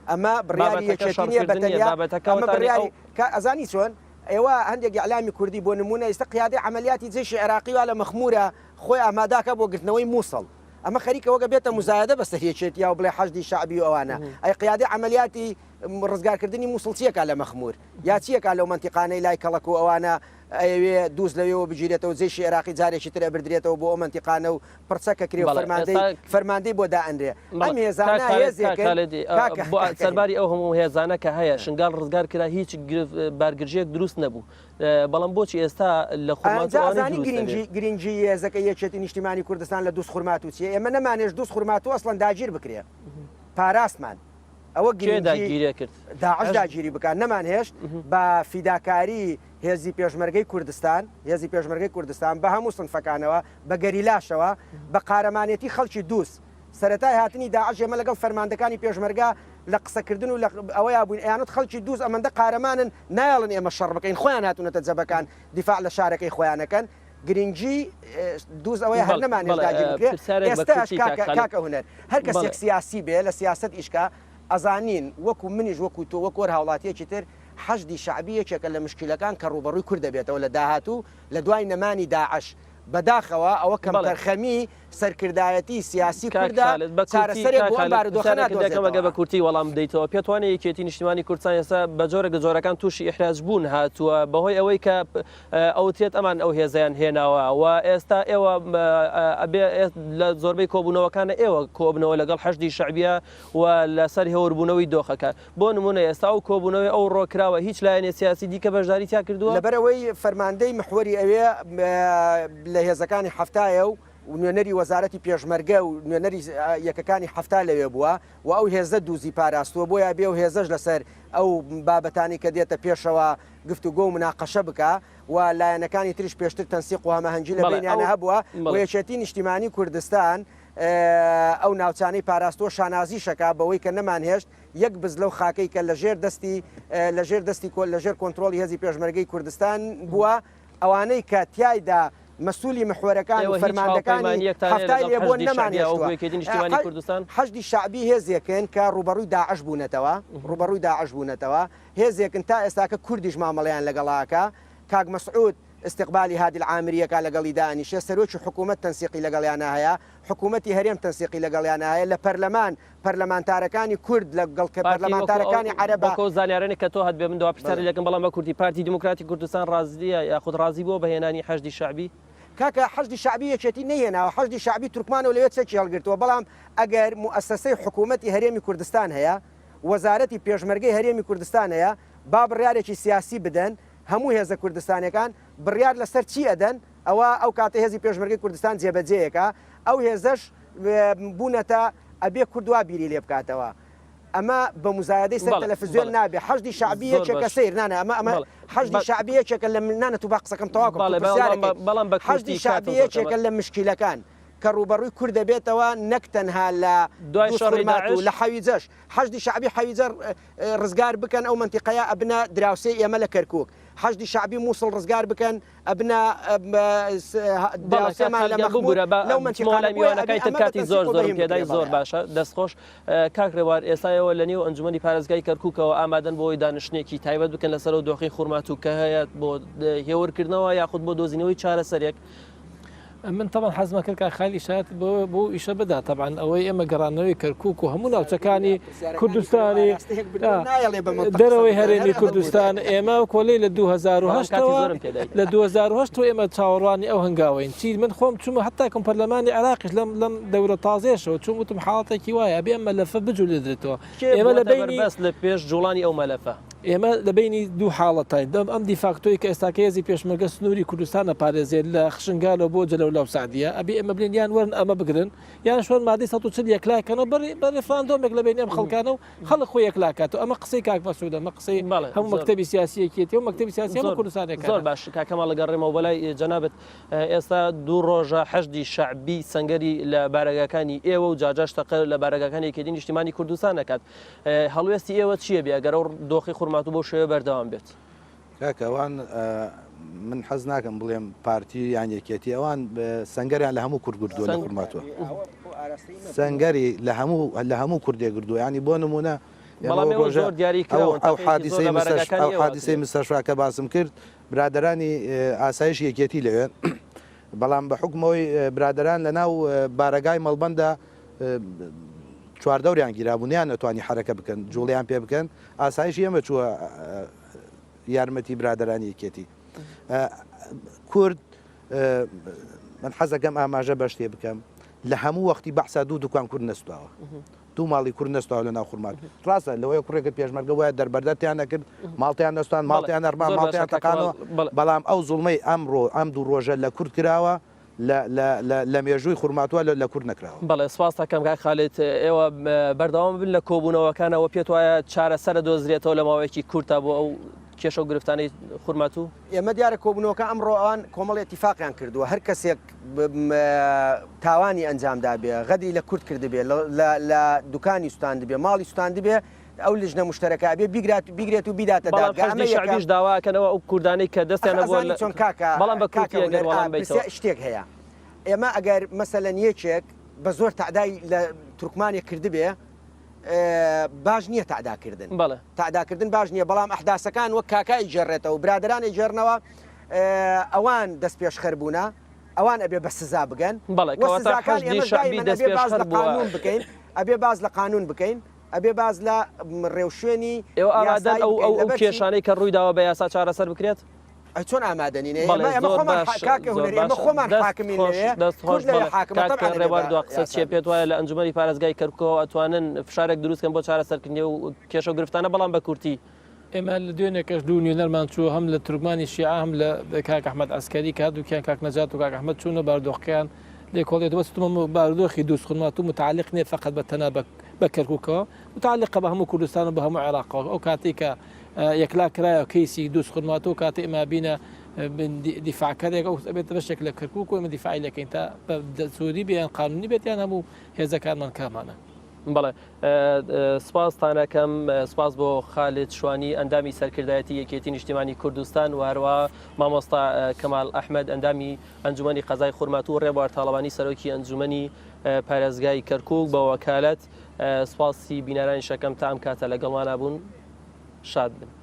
ئەمە بڕیاری بابەتەکە یەکێتی نیە بە شەڕکردن نیە، تەنیا، بابەتەکە ئەمە وتانی ئەو. بڕیاری کە ئەزانی چۆن ئێوە هەندێک ئیعلامی کوردی بۆ نموونە ئیستا قیادەی عەمەلیاتی جەیشی عێراقی وا لە مەخموورە خۆی ئاماداکا بۆ گرتنەوەی مووسڵ ئەمە خەریکە وەک ئەبێتە موزایەدە بەسەر یەکێتیا و بڵێ حەشدی شەعبی و ئەوانە ئەی قیادەی عەمەلیاتی ڕزگارکردنی مووسڵ چیەکا لە مەخموور یا چیەکا لەو مەنتیقانەی لای کەڵەک و ئەوانە ئەیەوێ دووز لەوێوە بگیرێتەوە جەیشی عێراقی جارێکی تر ئەبردرێتەوە بۆ ئەو مەنتیقانە و پڕچەک ئەکرێ و بەڵێ فەرماندەی ئێستا فەرماندەی بۆ دائەنرێ بەڵێ ئەم کاک هێزانە خالد کاک هێزێکن خالد کاکە بۆ کاکە سەرباری ئەو هەموو هێزانە کە هەیە شنگال ڕزگار کرا هیچ گرفت بارگرژیەک دروست نەبوو بەڵام بۆچی ئێستا لە خورماتوو ئەنجا ئەوانەی ئەزانی دروست ئەبێ؟ گرینگی گرینگی هێزەکەی یەکێتی نیشتیمانی کوردستان لە دووز خورماتوو چیە ئێمە نەمانێشت دووز خورماتوو ئەسڵەن داگیر بکرێ پاراستمان. ئەوە کێ گرنگی داگیرێ کرد؟ داعش داگیری بکات نەمانهێشت بە فیداکاری هێزی پێشمەرگەی کوردستان هێزی پێشمەرگەی کوردستان بە هەموو سنفەکانەوە بە گەریلاشەوە بە قارەمانێتی خەڵکی دووس سەرەتای هاتنی داعش ئێمە لەگەڵ فەرماندەکانی پێشمەرگە لە قسەکردن و لە ئەوەیا بووین ئەیانوت خەڵکی دووس ئەمەندە قارەمانن نایەڵن ئێمە شەڕ بکەین خۆیان هاتوونەتە جەبەکان دیفاع لە شارەکەی خۆیان ئەکەن گرنگی دووز ئەوەیە هەر نەمانێت داگیر بکرێت ئێستاش کاکە کاکە هونەر هەر کەسێک سیاسی بێ لە سیاسەت ئیشکا ئەزانین وەکو منیش وەکو تۆ وەکو هەر هاوڵاتیەکی تر حەشدی شەعبی یەکێکە لە مشکیلەکان کە ڕووبەڕووی کورد دەبێتەوە لە داهاتوو لە دوای نەمانی داعش بەداخەوە ئەوە کەمتەرخەمی سەرکردایەتی سیاسی کاک کوردە خالد بە کورتی چارەسەرێک کاک بۆ ئەم خالد بارودۆخە پرسیارێکت دەکەم ئەگەر نادۆزێتەوە. بە کورتی وەڵام بدەیتەوە پێت وانیە یەکێتی نیشتیمانی کوردستان ئێستا بە جۆرێک لە جۆرەکان تووشی ئیحراج بوون هاتووە بەهۆی ئەوەی کە ئەوترێت ئەمان ئەو هێزەیان هێناوە و ئێستا ئێوە ئەبێ لە زۆربەی کۆبوونەوەکانە ئێوە کۆبنەوە لەگەڵ حەشدی شەعبیە و لەسەر هێوربوونەوەی دۆخەکە بۆ نمونە ئێستا ئەو کۆبوونەوەی ئەو ڕۆکراوە هیچ لایەنێ سیاسی دیکە بەشداری تیا کردووە؟ لەبەرئەوەی فەرماندەی محوەری ئەوێ لە هێزەکانی حەفتایە و نوێنەری وەزارەتی پێشمەرگە و نوێنەری یەکەکانی 70 لەوێ بووە و ئەو هێزە دووزی پاراستووە بۆیە بێ و هێزەش لەسەر ئەو بابەتانی کە دێتە پێشەوە گفتوگۆ و مناقەشە بکا و لایەنەکانی تریش پێشتر تەنسیق و هەماهەنگی لە بەینیانا هەبووە و یەکێتی نیشتیمانی کوردستان ئەو ناوچانەی پاراستووە شانازیش ئەکا بەوەی کە نەمانهێشت یەک بز لەو خاکەی کە لە ژێر دەستی لە ژێر دەستی لە ژێر کۆنترۆڵی هێزی پێشمەرگەی کوردستان بووە ئەوانەی کە تیایدا مەسولی محوەرەکان و ئێوە هیچ فەرماندەکانی هاوپەیمانییەکتان هەیە حەفتای لەگەڵ لێبووە حەشدی شەعبییا نەمانهێشتووە. وەکو یەکێتی نیشتیمانی کوردستان؟ حەشدی شەعبی هێزێکن کە ڕووبەڕووی داعش بوونەتەوە ڕووبەڕووی داعش بوونەتەوە هێزێکن تا ئێستاکە کوردیش مامەڵەیان لەگەڵا ئەکا کاک مەسعود ئیستقبالی هادی العامری ئەکا لەگەڵی دائەنیشێ سەرۆکی حکوومەت تەنسیقی لەگەڵیانا هەیە حکوومەتی هەرێم تەنسیقی لەگەڵیانا هەیە لە پەرلەمان پەرلەمانتارەکانی کورد لەگەڵ کە پارتی وەکو ئەو پەرلەمانتارەکانی عەرەبە وەکو ئەو زانیارانەی کە تۆ هەتبێ من دوا پرسیارت بەڵێ. لێکەم بەڵام بە کورتی پارتی دیموکراتی کوردستان ڕازییە یاخود ڕازی بووە بە هێنانی حەشدی شەعبی؟ کاکە حەشدی شەعبی یەکێتی نەیهێناوە حەشدی شەعبی تورکمانەوە لەوێ چەکی هەڵگرتووە بەڵام ئەگەر موئەسەسەی حکوومەتی هەرێمی کوردستان هەیە وەزارەتی پێشمەرگەی هەرێمی کوردستان هەیە با بڕیارێکی سیاسی بدەن هەموو هێزە کوردستانیەکان بڕیار لەسەر چی ئەدەن ئەوە ئەو کاتە هێزی پێشمەرگەی کوردستان جێبەجێیەکا ئەو هێزەش بوونەتە ئەبێ کورد وا بیری لێ بکاتەوە ئەمە بە مزایدەی سەر بەڵێ تەلەفزیۆن بەڵێ نابێ حەشدی شەعبی زۆر یەکێکە باش سەیر نانە ئەمە ئەمە بەڵێ حەشدی بە شەعبی یەکێکە لە نانە تو با قسەکەم تەواو کەم تۆ بەڵێ بەڵام پرسیارەکەی بەڵام بە حەشدی کورتی کاتم شەعبی زۆر کەمە یەکێکە لە مشکیلەکان کە ڕووبەڕووی کورد دەبێتەوە نەک تەنها لە دوای دووز شەڕی خورماتوو داعش لە حەویجەش حەشدی شەعبی حەویجە ڕزگار بکەن ئەو مەنتیقەیە ئەبنە دراوسێی ئێمە لە کەرکوک حەشدی شەعبی موسڵ ڕزگار بکەن ئەبنە بەڵێ کاک دراوسێمان خالد لە گیان مەخمور ببورە با لەو بچمەوە مەنتیقانە لای بۆیە ئەبێ میوانەکانی تر ئەمە بە کاتی زۆر تەنسیق و زۆرم بەهیم پێدای بکرێ زۆر بەڵێ. باشە دەست خۆش کاک ڕێوار ئێستا ئێوە لە نێو ئەنجومەنی پارێزگای کەرکوکەوە ئامادەن بۆ ئەوەی دانیشتنێکی تایبەت بکەن لەسەر ئەو دۆخەی خورماتوو کە هەیە بۆ هێورکردنەوە یاخود بۆ دۆزینەوەی چارەسەرێک من تەبعەن حەزمە کرد کاک خالید ئیشارەت بۆ بۆ ئیشە بدا تەبعەن ئەوەی ئێمە گەڕانەوەی کەرکوک و هەموو ناوچەکانی کوردستانی دەرەوەی هەرێمی کوردستان ئێمە کۆلەی لە 2008 لە 2008 ئێمە چاوەڕوانی ئەو هەنگاوەین چی من خۆم چوومە هەتا کەم پەرلەمانی عێراقیش لەم لەم دەورە تازەیەشەوە چوم وتم حاڵەتێکی وایە بێ ئەم مەلەفە بجولێدرێتەوە ئێمە لە بینی بەس لە پێش جوڵانی ئەو مەلەفە. ئێمە لە بەینی دوو حاڵەتاین، دەم ئەم دیفاکتۆی کە ئێستاکە هێزی پێشمەرگە سنووری کوردستان ئەپارێزێ لە خشنگالەوە بۆ جەلەولا و سەعدیە، ئەبێ ئێمە بلێین یان وەرن ئەمە بگرن، یانش وەرن مادەی 140 یەکلا کەنەوە بە بە ڕێفراندۆمێک لە بەینی ئەم خەڵکانە و خەڵک خۆی یەکلا کاتەوە. ئەمە قسەی کاک مەسعودە، ئەمە قسەی بەڵێ هەموو زۆر مەکتەبی سیاسی یەکێتیە و مەکتەبی سیاسی هەموو زۆر کوردستانیەکانە. زۆر باش کاک کەماڵ ئەگەڕێمەوە بۆ لای جەنابت ئێستا دوو ڕۆژە حەشدی شەعبی سەنگەری لە بارەگاکانی ئێوە و جاجاش تەقە لە بارەگاکانی یەکێتی نیشتیمانی کوردستان ئەکات هەڵوێستی ئێوە چییە بێ ئەگەر ئەو دۆخی خورماتوو بەو شێوەیە بەردەوام بێت؟ کاکە ئەوان من حەز ناکەم بڵێم پارتی یان یەکێتی ئەوان سەنگەریان لە هەموو کورد گردووە لە خورماتووە سەنگەری لە هەموو لە هەموو کوردێک گردووە ینی بۆ نمونە بەڵام ئێوە زۆر دیاری کراون ئەو تەقەیەکی زۆر حادیسەی لە بارەگاکانی ئەو ئێوە حادیسەی ئەکرێت. مستەشفا کە باسم کرد برادەرانی ئاسایشی یەکێتی لەوێن بەڵام بە حوکمەوەی برادەران لە ناو بارەگای مەڵبەندا چواردەوریان گیرابوو نەیانەتوانی حەرەکە بکەن جوڵیان پێ بکەن ئاسایشی ئێمە چووە یارمەتی برادەرانی یەکێتی کورد من حەزەکەم ئاماژە بە شتێ بکەم لە هەموو وەختی بەحسا دوو دوکان کورد نەستاوە دوو ماڵی کورد نەستاوە لە ناو خورمات ڕاستە لەوەیە کوڕێکت پێشمەرگە وایە دەربەردەتیان نەکرد ماڵتیان نەستان ماڵتیان نەرما ماڵتیان تەقانەوە بەڵام ئەو زوڵمەی ئەمڕۆ ئەم دوو ڕۆژە لە کورد کراوە. لە لە لە لە مێژووی خورماتووە لە لە کورد نەکراوە. بەڵێ سپاست ئەکەم کاک خالید، ئێوە بەردەوام بن لە کۆبوونەوەکانەوە پێت وایە چارەسەر ئەدۆزرێتەوە لە ماوەیەکی کورتا بۆ ئەو کێشە و گرفتانەی خورماتوو؟ ئێمە دیارە کۆبوونەوەکە ئەمڕۆ ئەوان کۆمەڵی ئیتیفاقیان کردووە هەر کەسێک تاوانی ئەنجام دابێ غەدری لە کورد کردبێ لە لە دوکانی سوتاندبێ ماڵی سوتاندبێ ئەو لجنە مشتەرەکە ئەبێ بیگرات بیگرێت و بیداتە بەڵام دادگا ئەمە حەشدی یەکەم شەعبیش داوا ئەکەنەوە ئەو کوردانەی کە ئەخ دەستیان هەبووە ئەزانی لە چۆن کاکە بەڵام بە کاکە کورتی ئەگەر هونەر ئا وەڵام بەیتەوە. پرسیا شتێک هەیە ئێمە ئەگەر مەسەلەن یەکێک بە زۆر تەعدای لە تورکمانێک کردبێ باش نییە تەعداکردن بەڵێ. تەعداکردن باش نییە بەڵام ئەحداسەکان وەک کاکا ئەیگێڕێتەوە برادەران ئەیگێڕنەوە ئەوان دەستپێشخەر بوونە ئەوان ئەبێ بە سزا بگەن بەڵێ وە کەواتە سزاکان حەشدی ئێمەش شەعبی دایمەن ئەبێ باس دەستپێشخەر لە بووە. قانوون بکەین ئەبێ باس لە قانوون بکەین ئەبێ باس لە ڕێوشوێنی ئێوە ئامادەن یاسایی ئەو بکەین ئەو ئەو لەبەر چی؟ کێشانەی کە ڕوویداوە بە یاسا چارەسەر بکرێت؟ ئەی چۆن ئامادە نین؟ بەڵێ ئێمە ئێمە زۆر خۆمان باش کاکە زۆر هونەر ئێمە باشە خۆمان دەست حاکمین خۆش لەوێ دەست خۆش کورد لەوێ بەڵێ حاکمە کاک تەبعەن ئەبێ ڕێبوار بە دوا قسەت یاسا چیە بێت. پێت وایە لە ئەنجومەنی پارێزگای کەرکوکەوە ئەتوانن فشارێک دروست کەن بۆ چارەسەرکردنی ئەو کێشە و گرفتانە بەڵام بە کورتی؟ ئێمە لە دوێنێکەش دوو نوێنەرمان چوو هەم لە تورکمانی شیعە هەم لە کاک ئەحمەد عەسکەری کە هەردووکیان کاک نەجات و کاک ئەحمەد چوونە بارودۆخەکەیان لێکۆڵێتەوە بەس وتمە بارودۆخی دووزخورماتوو متعلق نییە فقط بە تەنها بە کەرکووکەوە متعلقە بە هەموو کوردستان و بە هەموو عێراقەوە ئەو کاتێک کە یەکلا کرایەوە کەیسی دووزخورماتوو کاتێ ئێمە بینە دیفاعکەرێک ئەو ئەبێتە بەشێک لە کەرکووک و ئێمە دیفاعی لەکەین تا بە دەستوری بێ یان قانونی بێت یان هەموو هێزەکانمان کامانە. بەڵێ سپاستان ئەکەم سپاس بۆ خالد شوانی ئەندامی سەرکردایەتی یەکێتی نیشتیمانی کوردستان و هەروەها مامۆستا کەمال ئەحمەد ئەندامی ئەنجومەنی قەزای خورماتوو و ڕێبوار تاڵەبانی سەرۆکی ئەنجومەنی پارێزگای کەرکوک بە وەکالەت سپاسی بینەرانیش ئەکەم تا ئەم کاتە لەگەڵمانا بوون شاد بن.